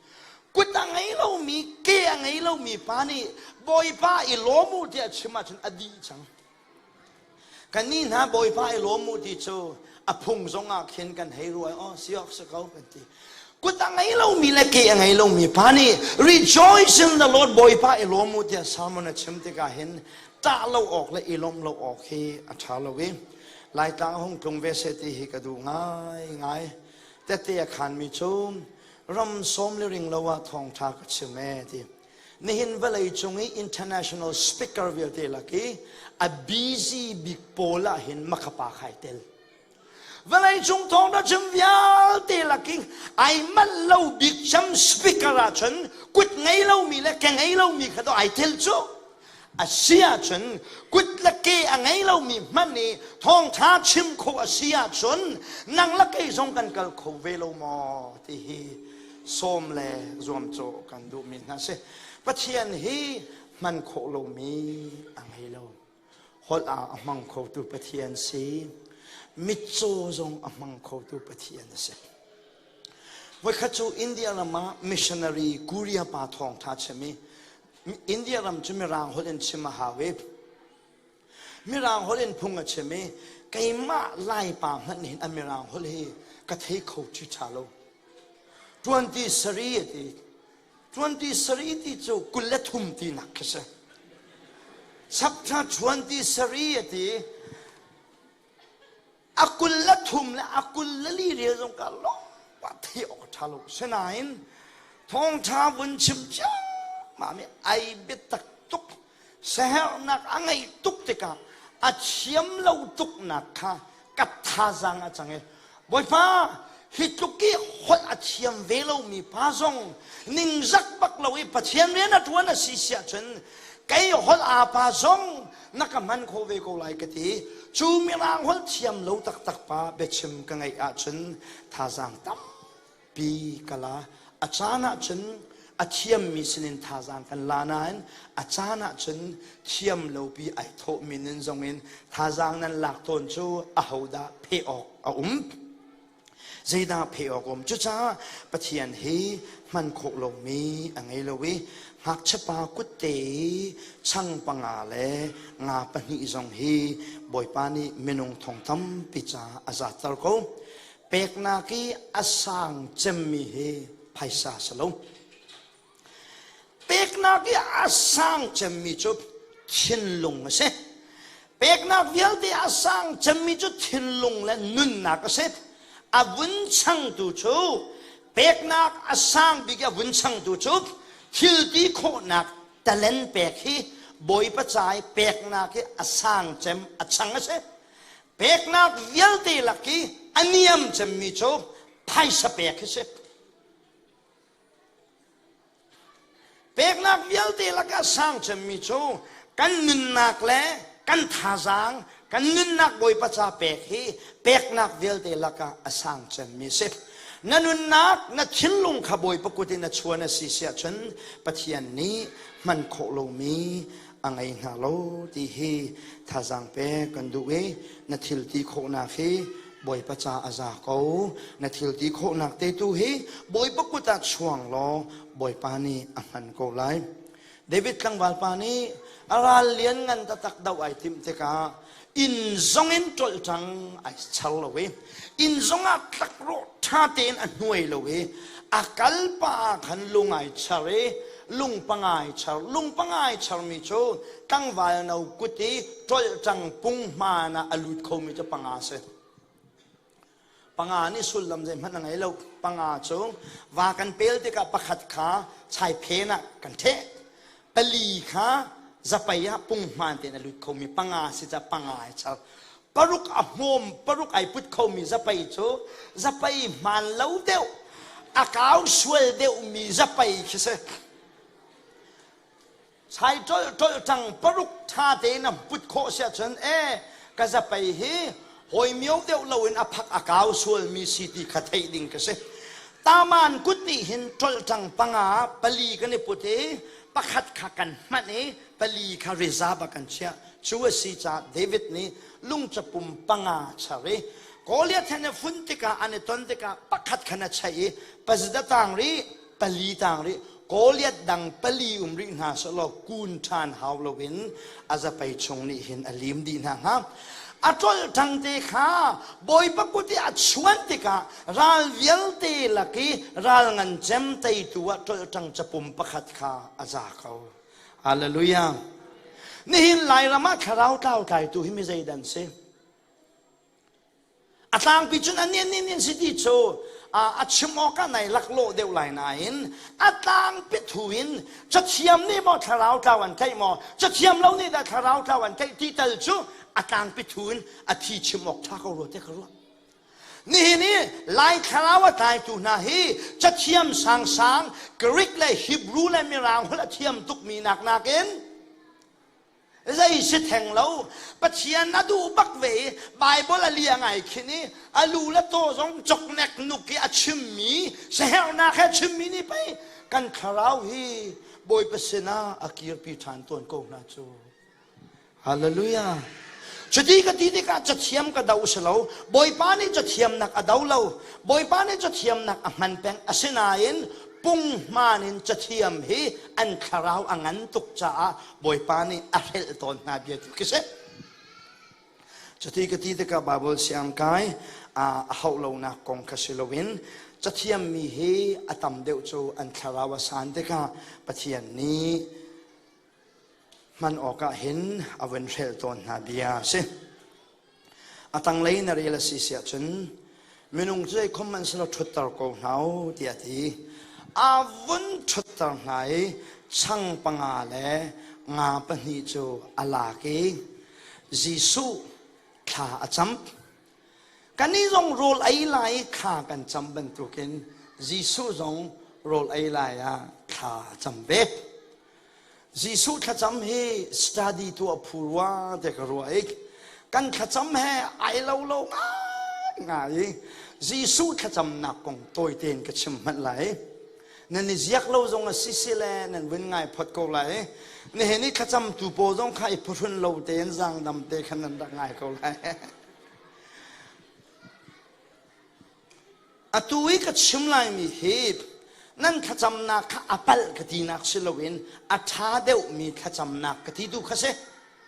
kut a ngei lomi ke a ngei lomi pa nih Bawipa i lawm u tiah chim ahcun a dih cang. Kannih hna Bawipa i lawm u ti cu a phung zongah khin kan hei ruai aw si awk si ko kan ti. Kut a ngei lomi le ke a ngei lomi pa nih rejoice in the Lord Bawipa i lawm u tiah sermon a chim tikah hin ṭah lo awk le i lawmh lo awk hi a ṭha lo i Laitlang a hung tlung ve seh ti hi ka duh ngaingai. Tette a khanmi cu ram sawm le ring lo ah thawngṭha ka chim ee ti. Nihin vawlei cung i international speaker vialte lak i a busy bik pawl ah hin makhapa khai tel. Vawlei cung thawngtha chim vialte lak i ai manh lo bik cem speaker ahcun kut ngei lomi le ke ngei lomi kha to ai tel cu. A si ahcun kut le ke a ngei lomi hmanh i thawngtha chim kho a si ahcun nang le kei zong kan kal kho ve lo maw ti hi sawm le zuamcawh kan duhmi hna si. Pathian hi hman khawh lomi a ngei lo. Holh ah a hmang khotu Pathian si. Mitcaw zong a hmang khotu Pathian a si. Voikhat cu India ram ah missionary Korea pa thawngtha chim i India ram cu Mirang holh in chim a hau i Mirang holh in phung a chim i keimah Laipa hmanh nih hin a Mirang holh hi ka thei kho ṭhiṭha lo. Ṭuanti sari a ti. Ṭuanti sari ti cu 23 tinak khi si. Chapter ṭuanti sari a ti. A 23 le a 24 rel zong ka lawng thei awk a ṭha lo. Sinain thawngṭha vun chim ciammam i ai biatak tuk saherhnak a ngeih tuk tikah a thiam lo tuknak kha ka thazaang a cang i Bawipa hi tluk i holh a thiam ve lomi pa zong ningzak bak lo i Pathian rian a ṭuan a si siah cun kei holh aa pa zong na ka hman kho ve ko lai ka ti cu mirang holh thiam lo taktak pa biachim ka ngeih ahcun thazaang tampi ka la a caan ahcun a thiammi sinin thazaang kan la nain a caan ahcun thiam lopi ai thawhmi nun zongin thazaang nan lak tawn cu ahodah pheh awk a um Zeidah pheh awk um? Cucaah Pathian hi hman khawh lomi a ngei lo i ngakchiapa kutte i chang panga le nga pahnih zong hi Bawipa nih minung thong tampi caah a zatter ko. Peknak i a sang cemmi hi phaisa si lo. Peknak i a sang cemmi cu Thinlung a si. Peknak vialte a sang cemmi cu thinlung le nunnak a si. A vun changtu cu peknak a sang bik a vun changtu cu thil ti khawhnak talent pek hi Bawipa ca i peknak hi a sang cem a chang a si. Peknak vialte lak i a niam cemmi cu phaisa pek hi si. Peknak vialte lakah sang cemmi cu kan nunnak le kan thazaang, kan nunnak Bawipa ca pek hi peknak vialte lakah a sang cemmi a si. Na nunnak, na thinlung kha Bawipa kut in a chuan a si siah cun Pathian nih hman khawh lomi a ngei hna lo ti hi thazaang pek kan duh i na thil ti khawhnak hi Bawipa ca a za ko. Na thil ti khawhnak te tu hi Bawipa kut ah chuang law Bawipa nih a hman ko lai. David tlangval pa nih a ral lian ngan taktak do ai timh tikah inn zong in ṭolh ṭang ai char lo i inn zong ah tlakrawh ṭha tein a hnuai lo i a kal pa ah khan lung ai char i lung pangai char lung pangai charmi cu tlangval no kut i ṭolh ṭang punghman ah a lut khomi cu panga si. Panga nih sullam zeihmanh a ngei lo. Panga cu va kan pel tikah pakhat kha chai phen ah kan ṭheh. Pali kha zapei ah punghman tein a lut khomi panga si ca panga ai char. Paruk a hmawm paruk ai put khomi zapei cu zapei hmaan lo deuh a kau sual deuhmi zapei khi si. Sai ṭolh ṭolh ṭang paruk ṭha tein a put khawh si ahcun e ka zapei hi hawi mio deuh loin a phak a kau sualmi si ti kha theih ding ka si. Taman kut nih hin ṭolh ṭang panga pali kan i put i pakhat kha kan hmanh i pali kha reserve ah kan chiah. Cu a si caah David nih lungcapum panga char i Goliath he na fun tikah an i ton tikah pakhat kha na chaih i pazida tang rih pali tang rih Goliath dang pali um rih hna selaw kun ṭhan hau loin a zapei chung nih hin a lim dih hna hnga. A ṭolh ṭang te kha Bawipa kut i a chuan tikah ral vialte lak i ral ngan cem teitu ah ṭolh ṭang capum pakhat kha a za ko. Hallelujah. Nihin Lairam ah thlarau tlau tlaitu hi mi zeidan si? A tlangpi cun a nin nin in si ti cu a chim awk ah nai laklawh deuh lai nain a tlangpi thu in cathiam nih maw thlarau tlau an tlaih maw cathiam lo nih dah thlarau tlau an tlaih ti tal cu a tlangpi thu in a thi chim awk ṭha ko rua te ka ruah. Nihin i Lai thlarau a tlaitu hna hi cathiam sangsang Greek le Hebrew le Mirang holh a thiam tukmi nak nakin Zei si theng lo. Pathian a duh bak ve i Bible a lia ngai khin i a lu le taw zong coknek nuk i a chimmi sahernak he chimmi nih pei kan thlarau hi Bawipa sinah a kirpi ṭhan tawn ko hna cu. Hallelujah. Cuti ka ti tikah cathiam ka do si lo. Bawipa nih cathiamnak a do lo. Bawipa nih cathiamnak a hman peng. Asinain punghman in cathiam hi an thlarau a ngan tuk caah Bawipa nih a hrelh tawn hna bia tu khi si. Cuti ka ti tikah Bible siang kai a hauh lonak kong kha si loin cathiammi hi a tam deuh cu an thlarau a san tikah Pathian nih hman awkah hin a vun hrelh tawn hna bia a si. A tanglei na rel a si siah cun minung cu zeikhom hmanh selaw ṭhutter ko hna u tiah a ti. A vun ṭhutter hna i chang panga le nga pahnih cu a lak i Jesuh thla a cam. Kannih zong rawl ei lai i thla kan cam bantukin Jesuh zong rawl ei lai ah thla a cam ve. Jesuh thlacam hi study tuah phu rua te ka ruah i kan thlacam he ai lo lo ngai ngai i Jesuh thlacamnak kong tawi tein ka chim hmanh lai. Nan i ziak lo zong a si si le nan vun ngai phot ko lai. Nihin i thlacam tu pawl zong kha i phuhrun lo tein zaangdam te khan nan rak ngai ko lai. Atu i ka chim laimi hi nan thlacamnak kha a palh ka tinak si loin a ṭha deuhmi thlacamnak ka ti tu kha si.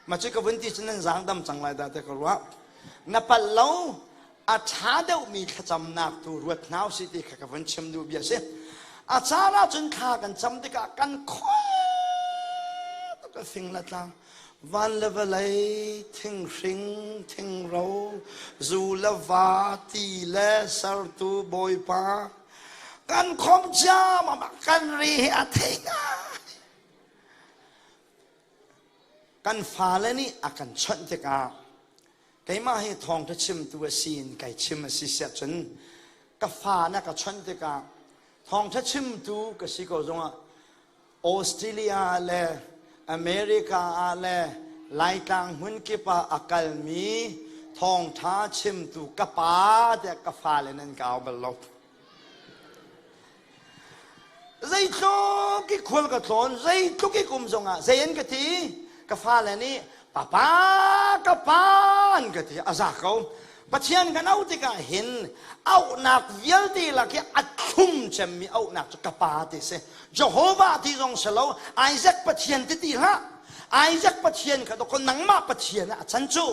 Mah cu ka vun ti cu nan zaangdam cang lai dah ti ka ruah. Na palh lo, a ṭha deuhmi thlacamnak tu ruat hna usih ti kha ka vun chim duh bia si. A caan ahcun thla kan cam tikah kan khoi tuk a fing le tlang. Van le vawlei, thinghring, thingro, zu le va, ti le sertu Bawipa, kan khom ciammam ah kan ri hi a thei ngai. Kan fale nih a kan chawnh tikah keimah hi thawngṭha chimtu a si in kai chim a si siah cun ka fa na ka chawnh tikah thawngṭha chimtu ka si ko zongah Australia le America ah le Laitlang hmunkip ah a kalmi thawngṭha chimtu ka pa tiah ka fale nan ka au bal lo. Zeitluk i khual ka tlawn, zeitluk i kum zongah zei an ka ti? Ka fale nih papa ka pa an ka ti a za ko. Pathian kan auh tikah hin auhnak vialte lak i a thlum cemmi auhnak cu ka pa ti si. Jehovah ti zong si lo, Isaac Pathian ti ti hlah. Isaac Pathian kha dawkaw nangmah Pathian ah a can cu.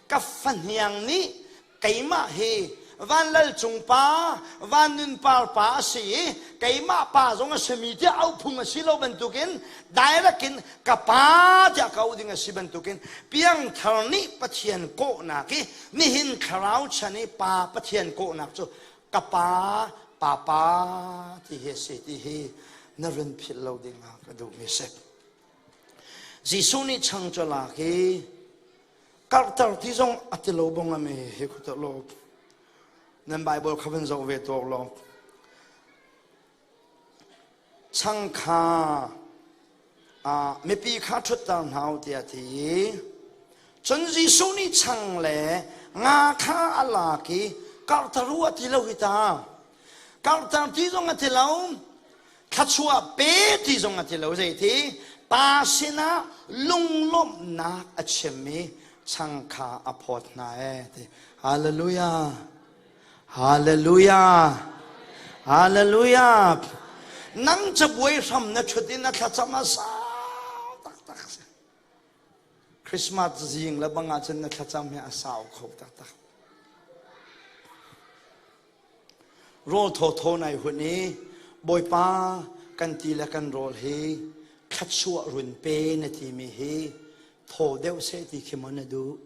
Ka fahniang nih keimah hi van lal cung pa van nun par pa a si i keimah pa zong a simi tiah auh phung a si lo bantukin direct in ka pa tiah ka auh ding a si bantukin piangthar nih Pathian kawhnak i nihin thlarau chan i pa Pathian kawhnak cu ka pa papa ti hi a si ti hi na run philh lo ding ah ka duhmi si. Jesuh nih chang cu lak i karhter ti zong a ti lo bong ame hi khu lo nan Bible kha van zoh ve tuak law chang kha mipi kha ṭhutter hna u tiah a ti i cun Jesuh nih chang le nga kha a lak i karhter u a ti lo hi ta karhter ti zong a ti lo thluachuah pe ti zong a ti lo zeiti pa sinah lunglawmhnak a chim i chang kha a phawt hna e ti hallelujah hallelujah hallelujah nang cabuai hram na ṭhut in na thlacam a sau taktak Christmas zing le bang ah cun na thlacam hi a sau kho taktak Rawl thawthaw nai hun i Bawipa kan ti le kan rawl hi thluachuah run pe na timi hi thaw deuh seh ti khi maw na duh?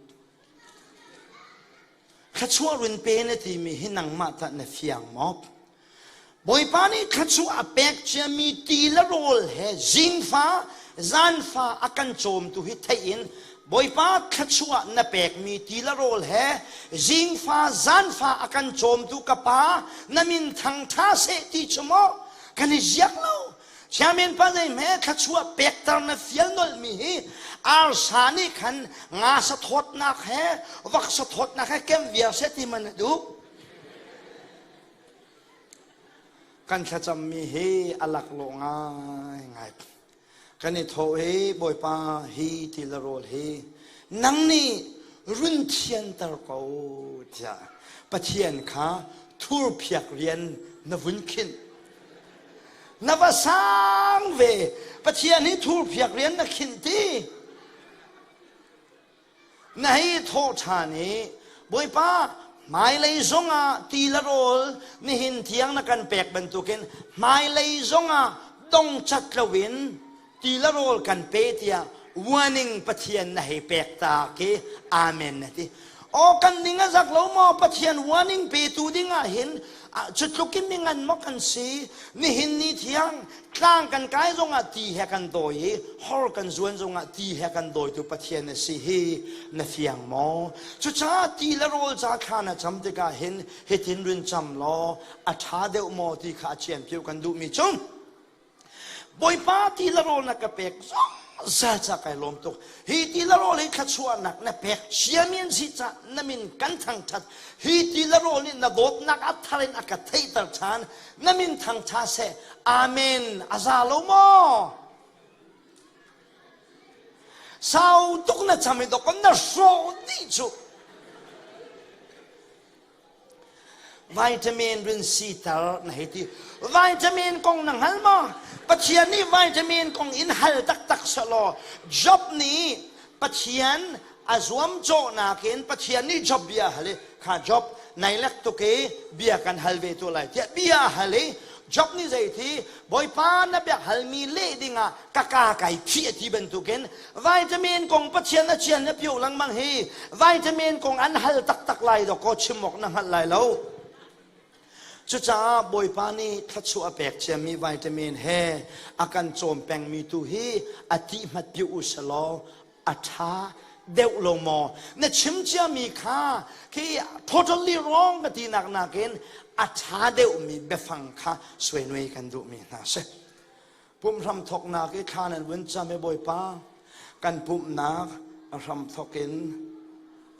Thluachuah run pe na timi hi nangmah tah na fiang maw? Bawipa nih thluachuah a pek ciami ti le rawl he zingfa zanfa a kan cawmtu hi theih in Bawipa thluachuah na pekmi ti le rawl he zingfa zanfa a kan cawmtu ka pa na min thangṭha seh ti cu maw kan i ziak lo Chairman pa zei hme thluachuah pekter na fial nolhmi hi arsa nih khan nga sa thawtnak he vak sa thawtnak he kem viar seh ti man na duh Kan thlacammi hi a laklawh ngaingai. Kan i thawh i Bawipa hi ti le rawl hi nang nih run thianter ko tiah Pathian kha thurphiak rian na vun khinh. Na va sang ve Pathian hi thurphiak rian na khinh ti. Na hei thawh ṭhan i Bawipa hmailei zongah ti le rawl nihin tiang na kan pek bantukin hmailei zongah dongcat loin ti le rawl kan pe tiah warning Pathian na hei pek ta khi amen na ti. Aw kan ning a zak lo maw Pathian warning petu ding ah hin cu tluk in mi ngan maw kan si nihin ni thiang Tlang kan kai zongah ti he kan dawi i hor kan zuan zongah ti he kan dawitu Pathian a si hi na fiang maw? Cucaah ti le rawl ca thla na cam tikah hin hitin run cam law a ṭha deuh maw ti kha a cianpiu kan duhmi cu Bawipa ti le rawl na ka pek zungzal ca kai lawm tuk. Hi ti le rawl hi thluachuahnak na pek ciami an si ca na min kan thangṭhat. Hi ti le rawl nih na dawtnak a thar in a ka theihter ṭhan. Na min thangṭha seh. Amen. A za lo maw? Sau tuk na cham i dawk na hrawh dih cu. Vitamin rin sitar na hei ti. Vitamin kong na hngal maw? Pathian nih vitamin kong in hal taktak selaw Job nih Pathian a zuamcawhnak in Pathian nih Job bia hal i kha Job nai lek tuk i bia kan hal ve tu lai tiah bia a hal i. Job nih zei ti Bawipa na biak halmi leh dingah ka ka kai phih a ti bantukin vitamin kong Pathian a chian a pio lengmang hi vitamin kong an hal taktak lai dawkaw chim awk na hngalh lai lo. Cucaah Bawipa nih thluachuah a pek ciami vitamin he a kan cawm pengmi tu hi a ti hmat piu u selaw a ṭha deuh lo maw? Na chim ciami kha khi totally wrong ka tinak nakin a ṭha deuhmi biafang kha suainuai kan duhmi hna si. Pumhram thawknak i thla nan vun cam i Bawipa kan pumhnak a hram thawk in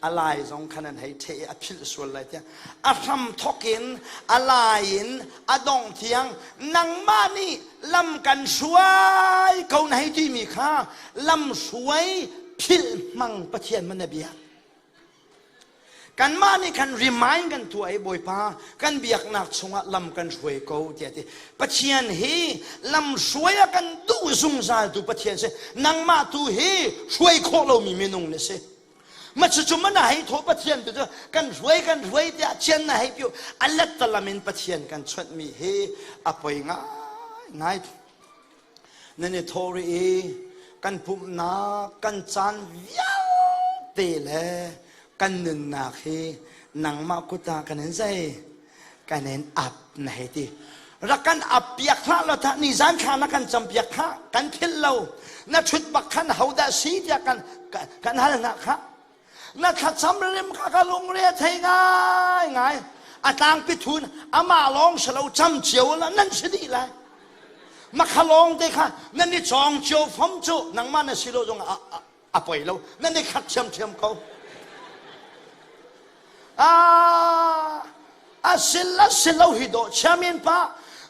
a lai zong khan an hei ṭheh i a philh sual lai tiah a hram thawk in a lai in a dongh tiang nangmah nih lam kan hruai ko na hei timi kha lam hruai philh hmang Pathian man na biak. Kanmah nih khan remind kan tuah i Bawipa kan biaknak chungah lam kan hruai ko tiah ti. Pathian hi lam hruai a kan duh zungzal tu Pathian si. Nangmah tu hi hruai khawh lomi minung na si. Ma cucu mana hei thaw Pathian tu cu kan hruai kan hruai tiah chian na hei piu a let talam in Pathian kan chawnh mi hi a poi ngai ngai. Nan i thawh rih i kan pumhnak kan caan vialte le kan nunnak hi nangmah kut ah kan in zei kan in ap na hei ti. Rak kan ap piak hlah law tah nizan thla na kan cam piak khah kan philh lo na ṭhut bak khan hodah si tiah kan kan hal hna khah na thlacam rim kha ka lungre a thei ngai ngai a tlangpi thun amah lawng si lo cam cio la nan si dih lai makha lawng te kha nan i cawng cio fom cu nangmah na si lo zong a poi lo nan i khat ṭhiamṭhiam ko a sil a si lo hi dawh chairman pa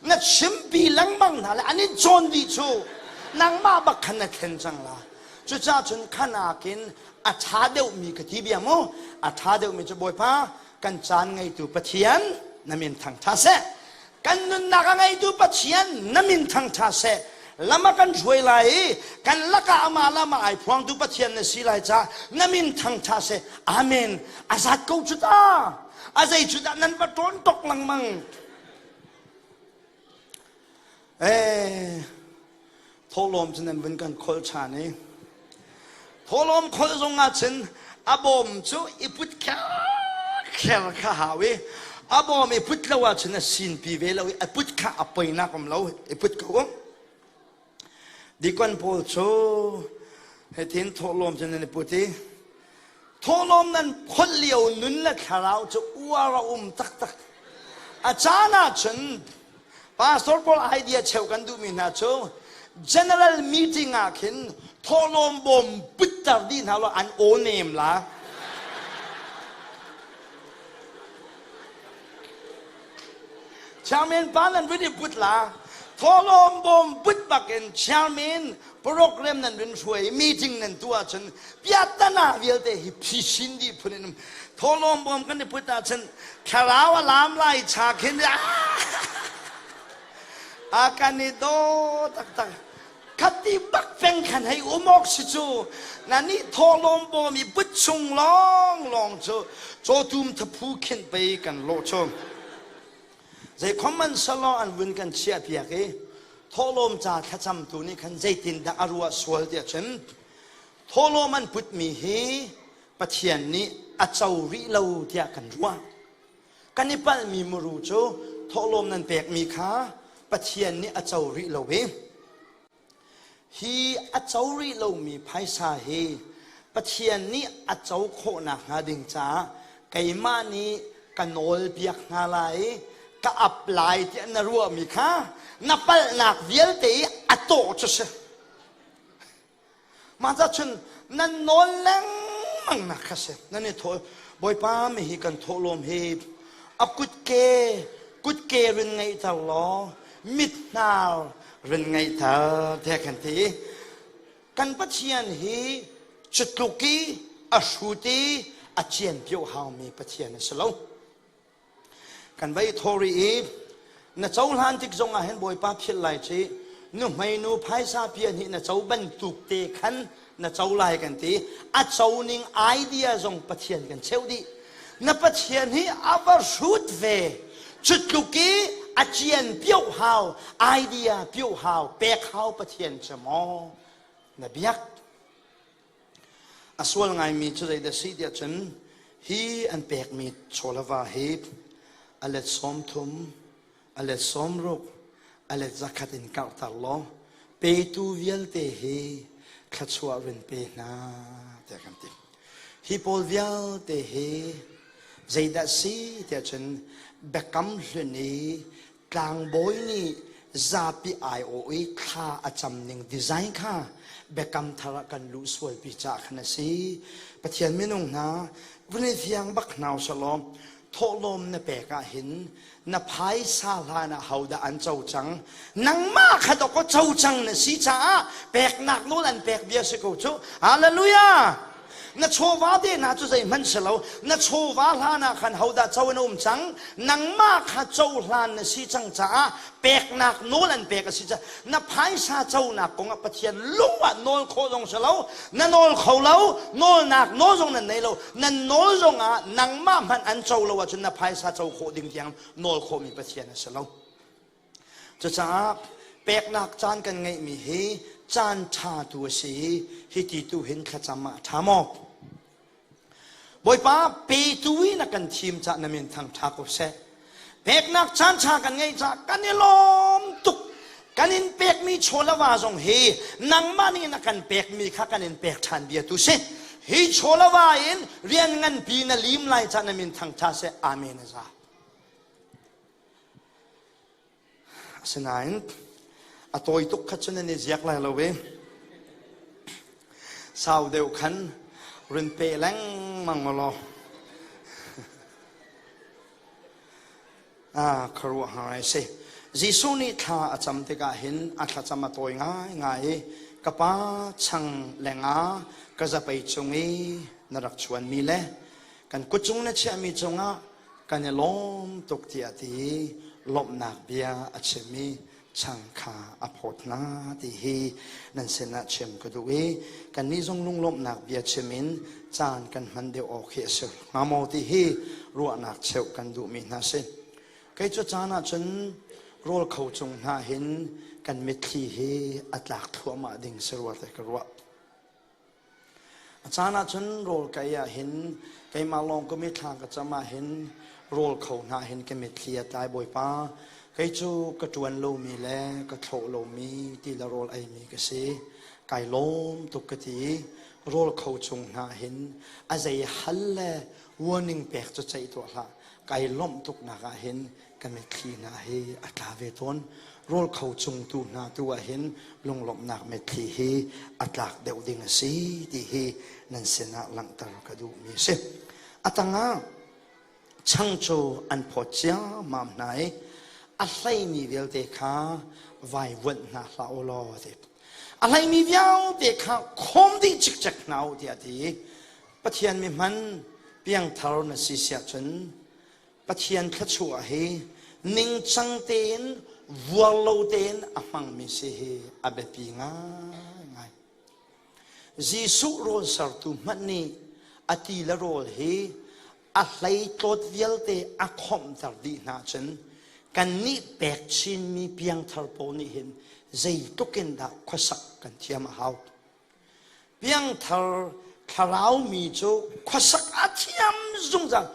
na chimpi lengmang hna le an in cawn dih cu nangmah bak khan na thlen cang la cucaah cun khanakin a ṭha deuhmi ka ti bia mu a ṭha deuhmi cu Bawipa kan caan ngeitu Pathian na min thang ṭha seh kan nunnak a ngeitu Pathian na min thang ṭha seh lam a kan hruai lai i kan lakah amah lam ah ai phuangtu Pathian na si lai caah na min thang ṭha seh amen a zat ko cu ta a zei cu dah nan va ṭawn tok lengmang eh thawhlawm cu nan vun kan kholh ṭhan i thawhlawm kholh zong ah cun a bawm cu i put kher kher kha hau i a bawm i put lo ahcun a sinpi ve lo i a put kha a poinak um lo i put ko Dikon pawl cu hitin thawhlawm cu nan i put i thawhlawm nan kholh lio nun le thlarau cu uar a um taktak. A caan ahcun pastor pawl idea cheu kan duhmi hna cu general meeting ah khin thawhlawm bawm putter dih hna law an aw nem la. Chairman pa nan vun i put la thawhlawm bawm put bakin chairman program nan vun hruai meeting nan tuah ahcun piahtana vialte hi phisin dih phun in um thawhlawm bawm kan i put ahcun thlarau a lam lai cha khin a kan i daw taktak khati bak peng khan hei um awk si cu na nih thawhlawm bawm i put chung lawng lawng cu cawtum thaphu khinh pei kan lawh cu zei khom salo an vun kan chiah piak i thawhlawm ca thlacamtu nih khan zeitindah a ruah sual tiah cun thawhlawm an putmi hi Pathian nih a co rih lo tiah kan ruah Kan i palhmi muru cu thawhlawm nan pekmi kha Pathian nih a co rih lo i hi a co rih lomi phaisa hi Pathian nih a co khawh nakhnga ding caah keimah nih ka nawl piak hna lai i ka ap lai tiah na ruahmi kha na palhnak vialte i a tawh cu si. Mah cun nan nawl lengmang nak kha si. Nan i thawh Bawipa mi hi kan thawhlawm hi a kutke kutke rin ngeihter law mit hnar rin ngeihter tiah kan ti. Kan Pathian hi cutluk i a hrut i a cian pio haumi Pathian a si lo. Kan va i thawh rih i na cohlan tik zong ah hin Bawipa philh lai ci nuhmei nu phaisa pian hi na co bantuk te khan na co lai kan ti a co ning idea zong Pathian kan cheuh dih na Pathian hi a va hrut ve cu tluk i A cian pioh hau, idea pioh hau, pek hau Pathian cu maw na biak? A sual ngaimi cu zeidah si tiah cun hi an pekmi chawlava hi a let 30, a let 60, a let 100 in karhter law petu vialte hi thluachuah rin pe hna tiah kan ti. Hi pawl vialte hi zeidah si tiah cun biakam hlun i tlangbawi nih zapi aiawh i thla a cam ning design kha biakam thar ah kan luh sualpi caah khan a si. Pathian minung hna vun i fiang bak hna usalaw thawhlawm na pek ah hin na phaisa hlan ah hodah an co cang nangmah kha dawkaw co cang na si caah peknak nawl an pek bia si ko cu. Hallelujah! Na chawva te hna cu zeihmanh si lo. Na chawva hlan ah khan hodah co in a um cang? Nangmah kha cohlan na si cang caah peknak nawl an pek a si caah na phaisa conak kong ah Pathian lung ah nawl khawh zong si lo. Na nawl kho lo, nawlnak nawl zong nan nei lo. Nan nawl zong ah nangmah hmanh an co lo ahcun na phaisa co khawh ding tiang nawl khawhmi Pathian a si lo. Cucaah peknak caan kan ngeihmi hi caan ṭha tu a si i hiti tu hin thlacam ah a ṭha maw? Bawipa petu i na kan thim cah na min thang ṭha ko seh. Peknak caan ṭha kan ngeih cah kan i lawm tuk. Kan in pekmi chawlava zong hi nangmah nih na kan pekmi kha kan in pek ṭhan bia tu si. Hi chawlava in rian nganpi na lim lai cah na min thang ṭha seh. Amen a za. Asinain a tawi tuk kha cun nan i ziak lai lo i sau deuh khan run pe lengmang law ah khuaruahhar ai si. Jesuh nih thla a cam tikah hin a thlacam a tawi ngaingai i ka pa chang lenga ka zapei cung i na rak chuanmi le kan kut cung na chiahmi cungah kan i lawm tuk tiah ti i lawmhnak bia a chim i chang kha a phawt hna ti hi nan sinah chim ka duh i kannih zong lunglawmhnak bia chim in caan kan hman deuh awk hi a si hnga maw ti hi ruahnak cheuh kan duhmi hna si. Kei cu caan ah cun rawl kho cung hna hin kan mitthli hi a tlak thluahmah ding si rua te ka ruah. A caan ahcun rawl ka ei ahhin keimah lawng ka mithla ka cam ahhin rawl kho hna hin ka mitthli a tlai. Bawipa, kei cu ka ṭuan lomi le ka thlawh lomi ti le rawl eimi ka si. Kai lawm tuk ka ti i rawl kho chung hna hin a zei hal le warning pek cu ceih tuah hlah. Kai lawmh tuknak ahhin ka mitthli hna hi a tla ve tawn. Rawl kho cung tu hna tu ah hin lunglawmhnak mitthli hi a tlak deuh ding a si ti hi nan sinah langhter ka duhmi a si. A tangah chang cu an phawt ciammam hna i a hleimi vialte kha vai vuanh hna hlah u law a ti. A hleimi vialte kha khawm dih cikcek hna u tiah a ti. Pathian mi hman piangthar na si siah cun Pathian thluachuah hi ningcang tein vuar lo tein a hmangmi si hi a biapi ngaingai. Jesuh rawl sertu hmanh nih a ti le rawl hi a hleitlawt vialte a khawmhter dih hna cun kannih pek chinmi piangthar pawl nih hin zeitluk in dah khuasak kan thiam a hau. Piangthar thlarau mi cu khuasak a thiam zungzal.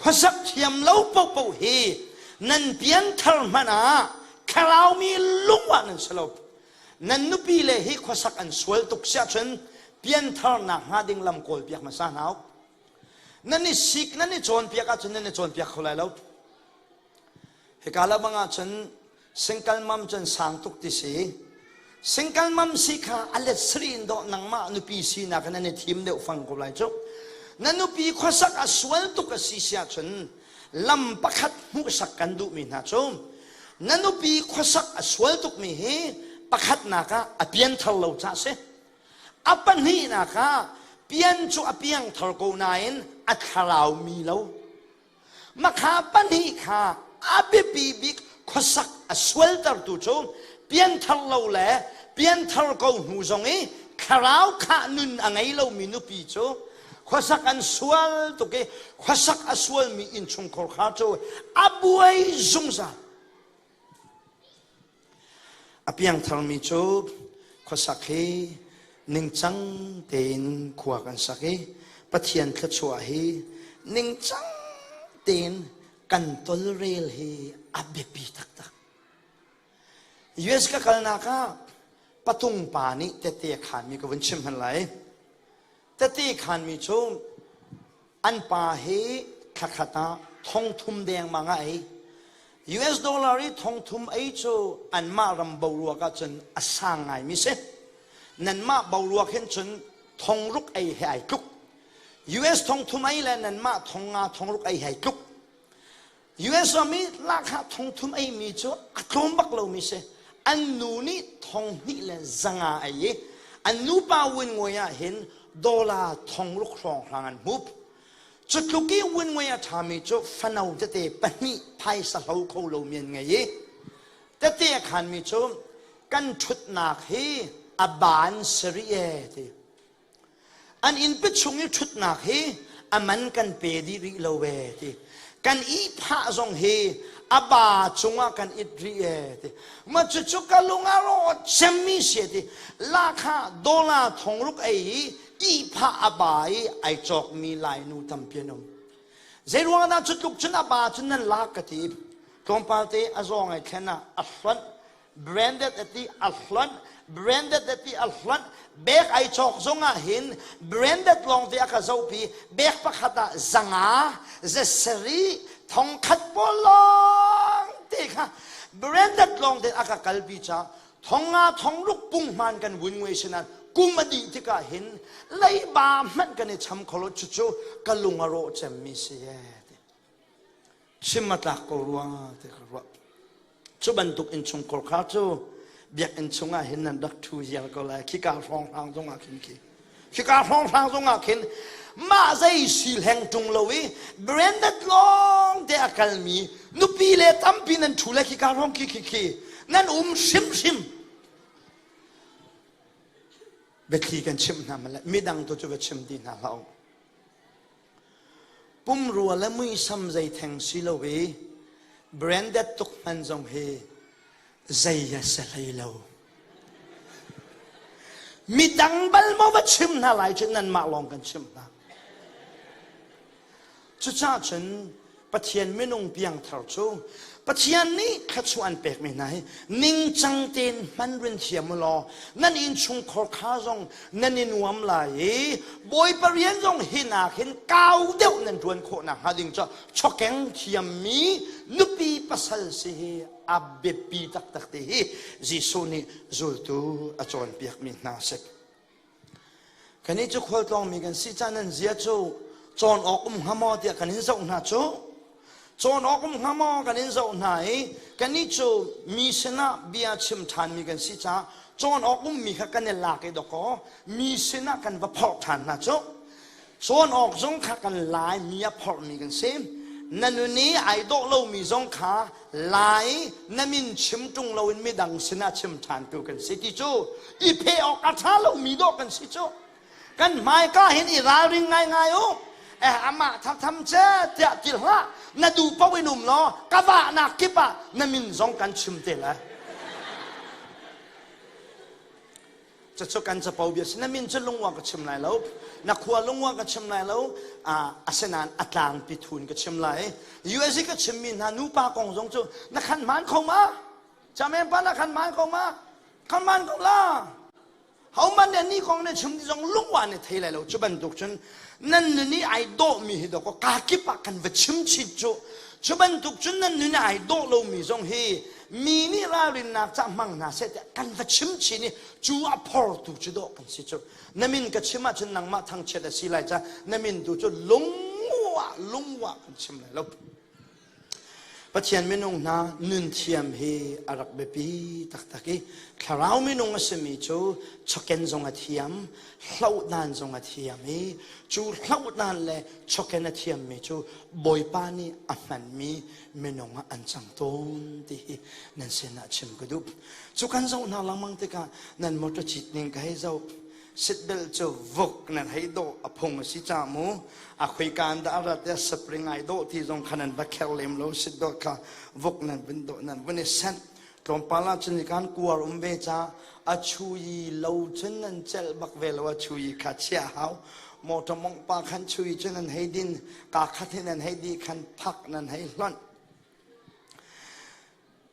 Khuasak thiam lo paohpaoh hi nan pianthar hmanh ah thlarau mi lung ah nan si lo. Nan nupi le hi khuasak an sual tuk siah cun pianthar nak hnga ding lam kawl piak hmasa hna u. Nan i sik nan i cawnpiak ahcun nan i cawnpiak kho lai lo. Hika la bang ahcun Single mom cun sang tuk ti si. Single mom si kha a let sri in dawh nangmah nupi sinak in an i thim deuh fang ko lai cu. Na nupi khuasak a sual tuk a si si ahcun lam pakhat hmuhsak kan duhmi hna cu na nupi khuasak a sual tukmi hi pakhatnak ah a pianthar lo ca si. A pahnihnak ah pian cu a piangthar ko nain a thlarau mi lo. Makha pahnih kha a biapi bik khuasak a sualtertu cu pianthar lo le pianthar ko hnu zong i thlarau khah nun a ngei lomi nupi cu khuasak an sual tuk i khuasak a sualmi innchungkhar kha cu a buai zungzal. A piangtharmi cu khuasak hi ningcang tein khua kan sak i Pathian thluachuah hi ningcang tein kan tolrel hi a biapi taktak. US ka kalnak ah patung pa nih tette a khanmi ka vun chim hman lai. Tette khanmi cu an pa hi thlakhat ah thongthum dengmang a ei. US dollar i thongthum ei cu anmah ram boruak ahcun a sang ngaimi si. Nanmah boruak hin cun thongruk ei he ai tluk. US thongthum ei le nanmah thongnga thongruk ei he ai tluk. US ram i lahkhah thongthum eimi cu a tlawm bak lomi si. An nu nih thonghnih le zanga ei i an nupa win ah hin dollar thongruk hrawnghrang an hmup. Cu tluk i win a ṭhami cu fano tete pahnih phaisa hlo kho lomi an ngei i tete a khanmi cu kan ṭhutnak hi a ban sari e ti. An innpi chung i ṭhutnak hi a man kan pe dih rih lo ee ti. Kan ihphah zong hi a ba cungah kan it rih ee ti. Ma cucu ka lung a rawh cemmi si ti. Lahkhah dollar thongruk ei i ihphah a ba i ai cawkmi Lainu tampi an um. Zeiruang dah cu tluk cun a ba cun nan lak ka ti. Tlawmpal te a zawng ai thlen ah a hlonh branded ati a hlonh branded ati a hlonh bek ai cawk zong ah hin branded lawng te a ka zohpi bek pakhat ah zanga zasari thongkhat pawl lawng te kha branded lawng te a ka kalpi cha thonga thongruk pung hman kan vun ngui sinan kum a dih tikah hin leiba hmanh kan i cham kholo chu chu ka lung a rawh cemmi si e chim a tlak ko rua ti ka ruah cu bantuk innchungkhar kha cu biakinn chungah hin nan rak ṭhu ziar ko lai khika hrawnghrang zongah khin khi khika hrawnghrang zongah khin mah zei si hleng ṭung lo i branded lawng te a kalmi nupi le tampi nan ṭhu le khika hrawng khi khi khi nan um hrimhrim biathli kan chimh hna male midang tu cu va chim ti hna hlah u Pumrua le muisam zei theng si lo i branded tuk hman zong hi zei a si hlei lo. Midang bal maw va chim hna lai cu nanmah lawng kan chimh hna. Cucaah cun Pathian minung piangthar cu Pathian nih thluachuah an pekmi hna hi ningcang tein hman rin thiam u law nan innchungkhar kha zong nan i nuam lai i Bawipa rian zong hi nak hin kau deuh nan ṭuan khawh nakhnga ding cu chawkeng thiammi nupi pasal si hi a biapi taktak ti hi Jesuh nih zultu a cawnpiakmi hna a si. Kannih cu khualtlawngmi kan si caah nan zia cu cawn awk um hnga maw tiah kan in zoh hna cu. Cawn awk um hnga maw kan in zoh hna i kannih cu mi sinah bia chim ṭhanmi kan si caah cawn awk ummi kha kan i lak i dawkaw mi sinah kan va phorh ṭhan hna cu. Cawn awk zong kha kan lai mi a phorhmi kan si. Na nun i ai dawh lomi zong kha lai na min chim ṭung loin midang sinah chim ṭhantu kan si ti cu i pheh awk a ṭha lomi dawh kan si cu. Kan hmaika hin i ralring ngaingai u. Eh, amah thatham ce tiah ti hlah. Na duh paoh in um law ka vahnak kip ah na min zong kan chim te lai. Cucu kan capo bia si. Na min cu lungwa ka chim lai lo. Na khua lungwa ka chim lai lo. Asinain a tlangpi thun ka chim lai. USA ka chimmi hna nupa kong zong cu na khan hmaan kho ma? Chamen pa na khan hmaan kho ma? Khan hmaan ko la. Homan nih ni kong na chim ti zong lungwa ne thei lai lo. Cu bantuk cun nan nun i ai dawhmi hi dawkaw ka kip ah kan va chim chin cu. Cu bantuk cun nan nun i ai dawh lomi zong hi mi nih ralrinnak ca hmang hna seh tiah kan va chim chin i cu a phortu cu dawh kan si cu na min ka chim ahcun nangmah thangchiat a si lai ca na min tu cu lungwa lungwa kan chim lai lo Pathian minung hna nun thiam hi a rak biapi taktak i thlarau minung a simi cu choken zong a thiam hlohdan zong a thiam i cu hlohdan le choken a thiammi cu Bawipa nih a hmanmi minung ah an cang tawn ti hi nan sinah chim ka duh. Cu kan zoh hna lengmang tikah nan motor cit ning ka hei zoh. Seatbelt cu vok nan hei dawh a phung a si ca mu. A khuikaan dah a rat ya spring ai dawh ti zong kha nan va kher lem lo seatbelt kha vok nan vun dawh nan vun i sanh. Tlawmpal ah cun kan kuar um ve ca a chui lo cun nan celh bak ve lo. A chui kha chia hau motor mong pa khan chui cun nan hei din ka khat hin nan hei di khan phak nan hei hlonh.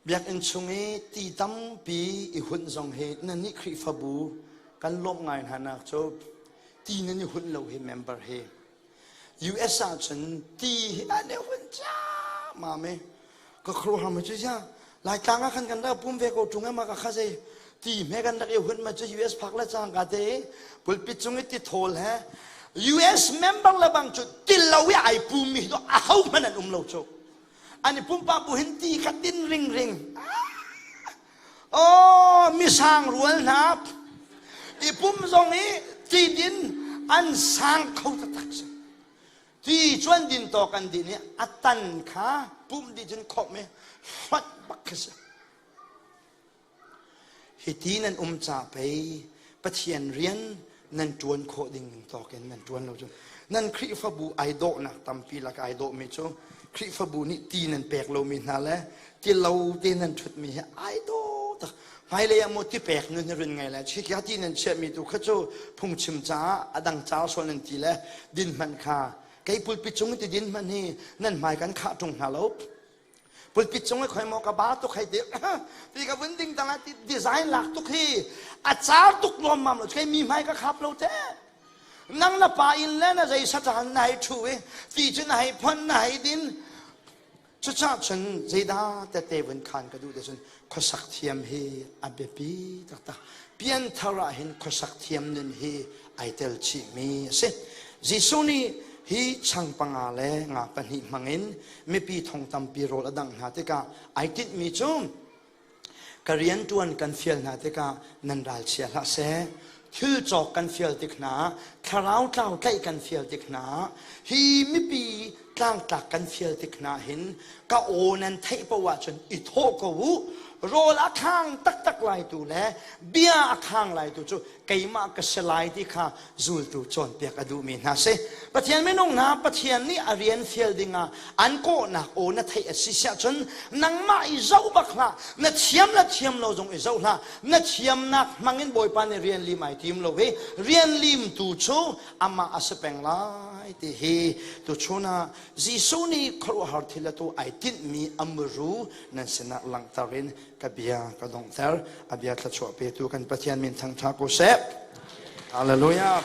Biakinn chung i ti tampi i hunh zong hi nan nih Khrihfabu kan lawmh ngai hna nak cu ti nan i hunh lo hi member hi. US ah cun ti hi an i hunh ciammam i ka khuaruahhar ma cu sia Laitlang ah khan kan rak pum ve ko ṭung ma ka kha zei ti hme kan rak i hunh ma cu US phak le cangka te pulpit cung i ti thawl he US member le bang cu ti lo i ai pum mi hi a ho hmanh an um lo cu. An i pumpak bu hin ti kha tin ringring. Oh, misang rual hna i pum zong i ti din an sang kho taktak si. Ti chuan din tawk an din i a tan kha pum di cun khawm i hlonh bak khi si. Hiti nan um ca pei Pathian rian nan ṭuan khawh ding ning tawk in nan ṭuan lo cu. Nan Khrihfabu ai dawhnak tampi lak ai dawhmi cu Khrihfabu nih ti nan pek lomi hna le ti lo te nan ṭhutmi hi ai dawh tak. Hmailei ah maw ti pek nun hi run ngai lai. Chikha ti nan chiahmi tu kha cu phungchim caah a dang ca sual nan ti le din hmanh kha kei pulpit cung ti din hmanh hi nan hmai kan khah ṭung hna lo. Pulpit cung i khoi maw ka ba tuk hei ti ti ka vun ding tang ti design lak tuk hi a car tuk lawm mam lo kei mi hmai ka khap lo te. Nang na pa in le na zei satan na hei thu i ti cu na hei phon na hei din. Cucah cun zeidah tete vun khan ka duh te cun khuasak thiam hi a biapi taktak. Pianthar ah hin khuasak thiam nun hi ai tel chih mi a si. Jesuh nih hi chang panga le nga pahnih hmangin mipi thong tampi rawl a dangh hna tikah ai tinhmi cu ka rianṭuan kan fial hna tikah nan ralchia hlah seh, thil cawk kan fial tik hna, thlarau tlau tlaih kan fial tik hna, hi mipi tlangtlak kan fial tik hna hin ka aw nan theih paoh ahcun i thawh ko u. Rawl a khang taktak lai tu le bia a khang lai tu cu keimah ka si lai ti kha zultu cawnpiak a duhmi hna si. Pathian minung hna, Pathian nih a rian fial dingah an kawhnak aw na theih a si siah cun nangmah i zoh bak hlah, na thiam le thiam lo zong i zoh hlah. Na thiamnak hmangin Bawipa nih rian lim ai tim lo i rian limtu cu amah a si peng lai ti hi tuchun ah Jesuh nih khuaruahhar thil a tu ai tinhmi a muru nan sinah langhter in ka bia ka donghter. A bia thluachuah petu kan Pathian min thangṭha ko seh. Hallelujah.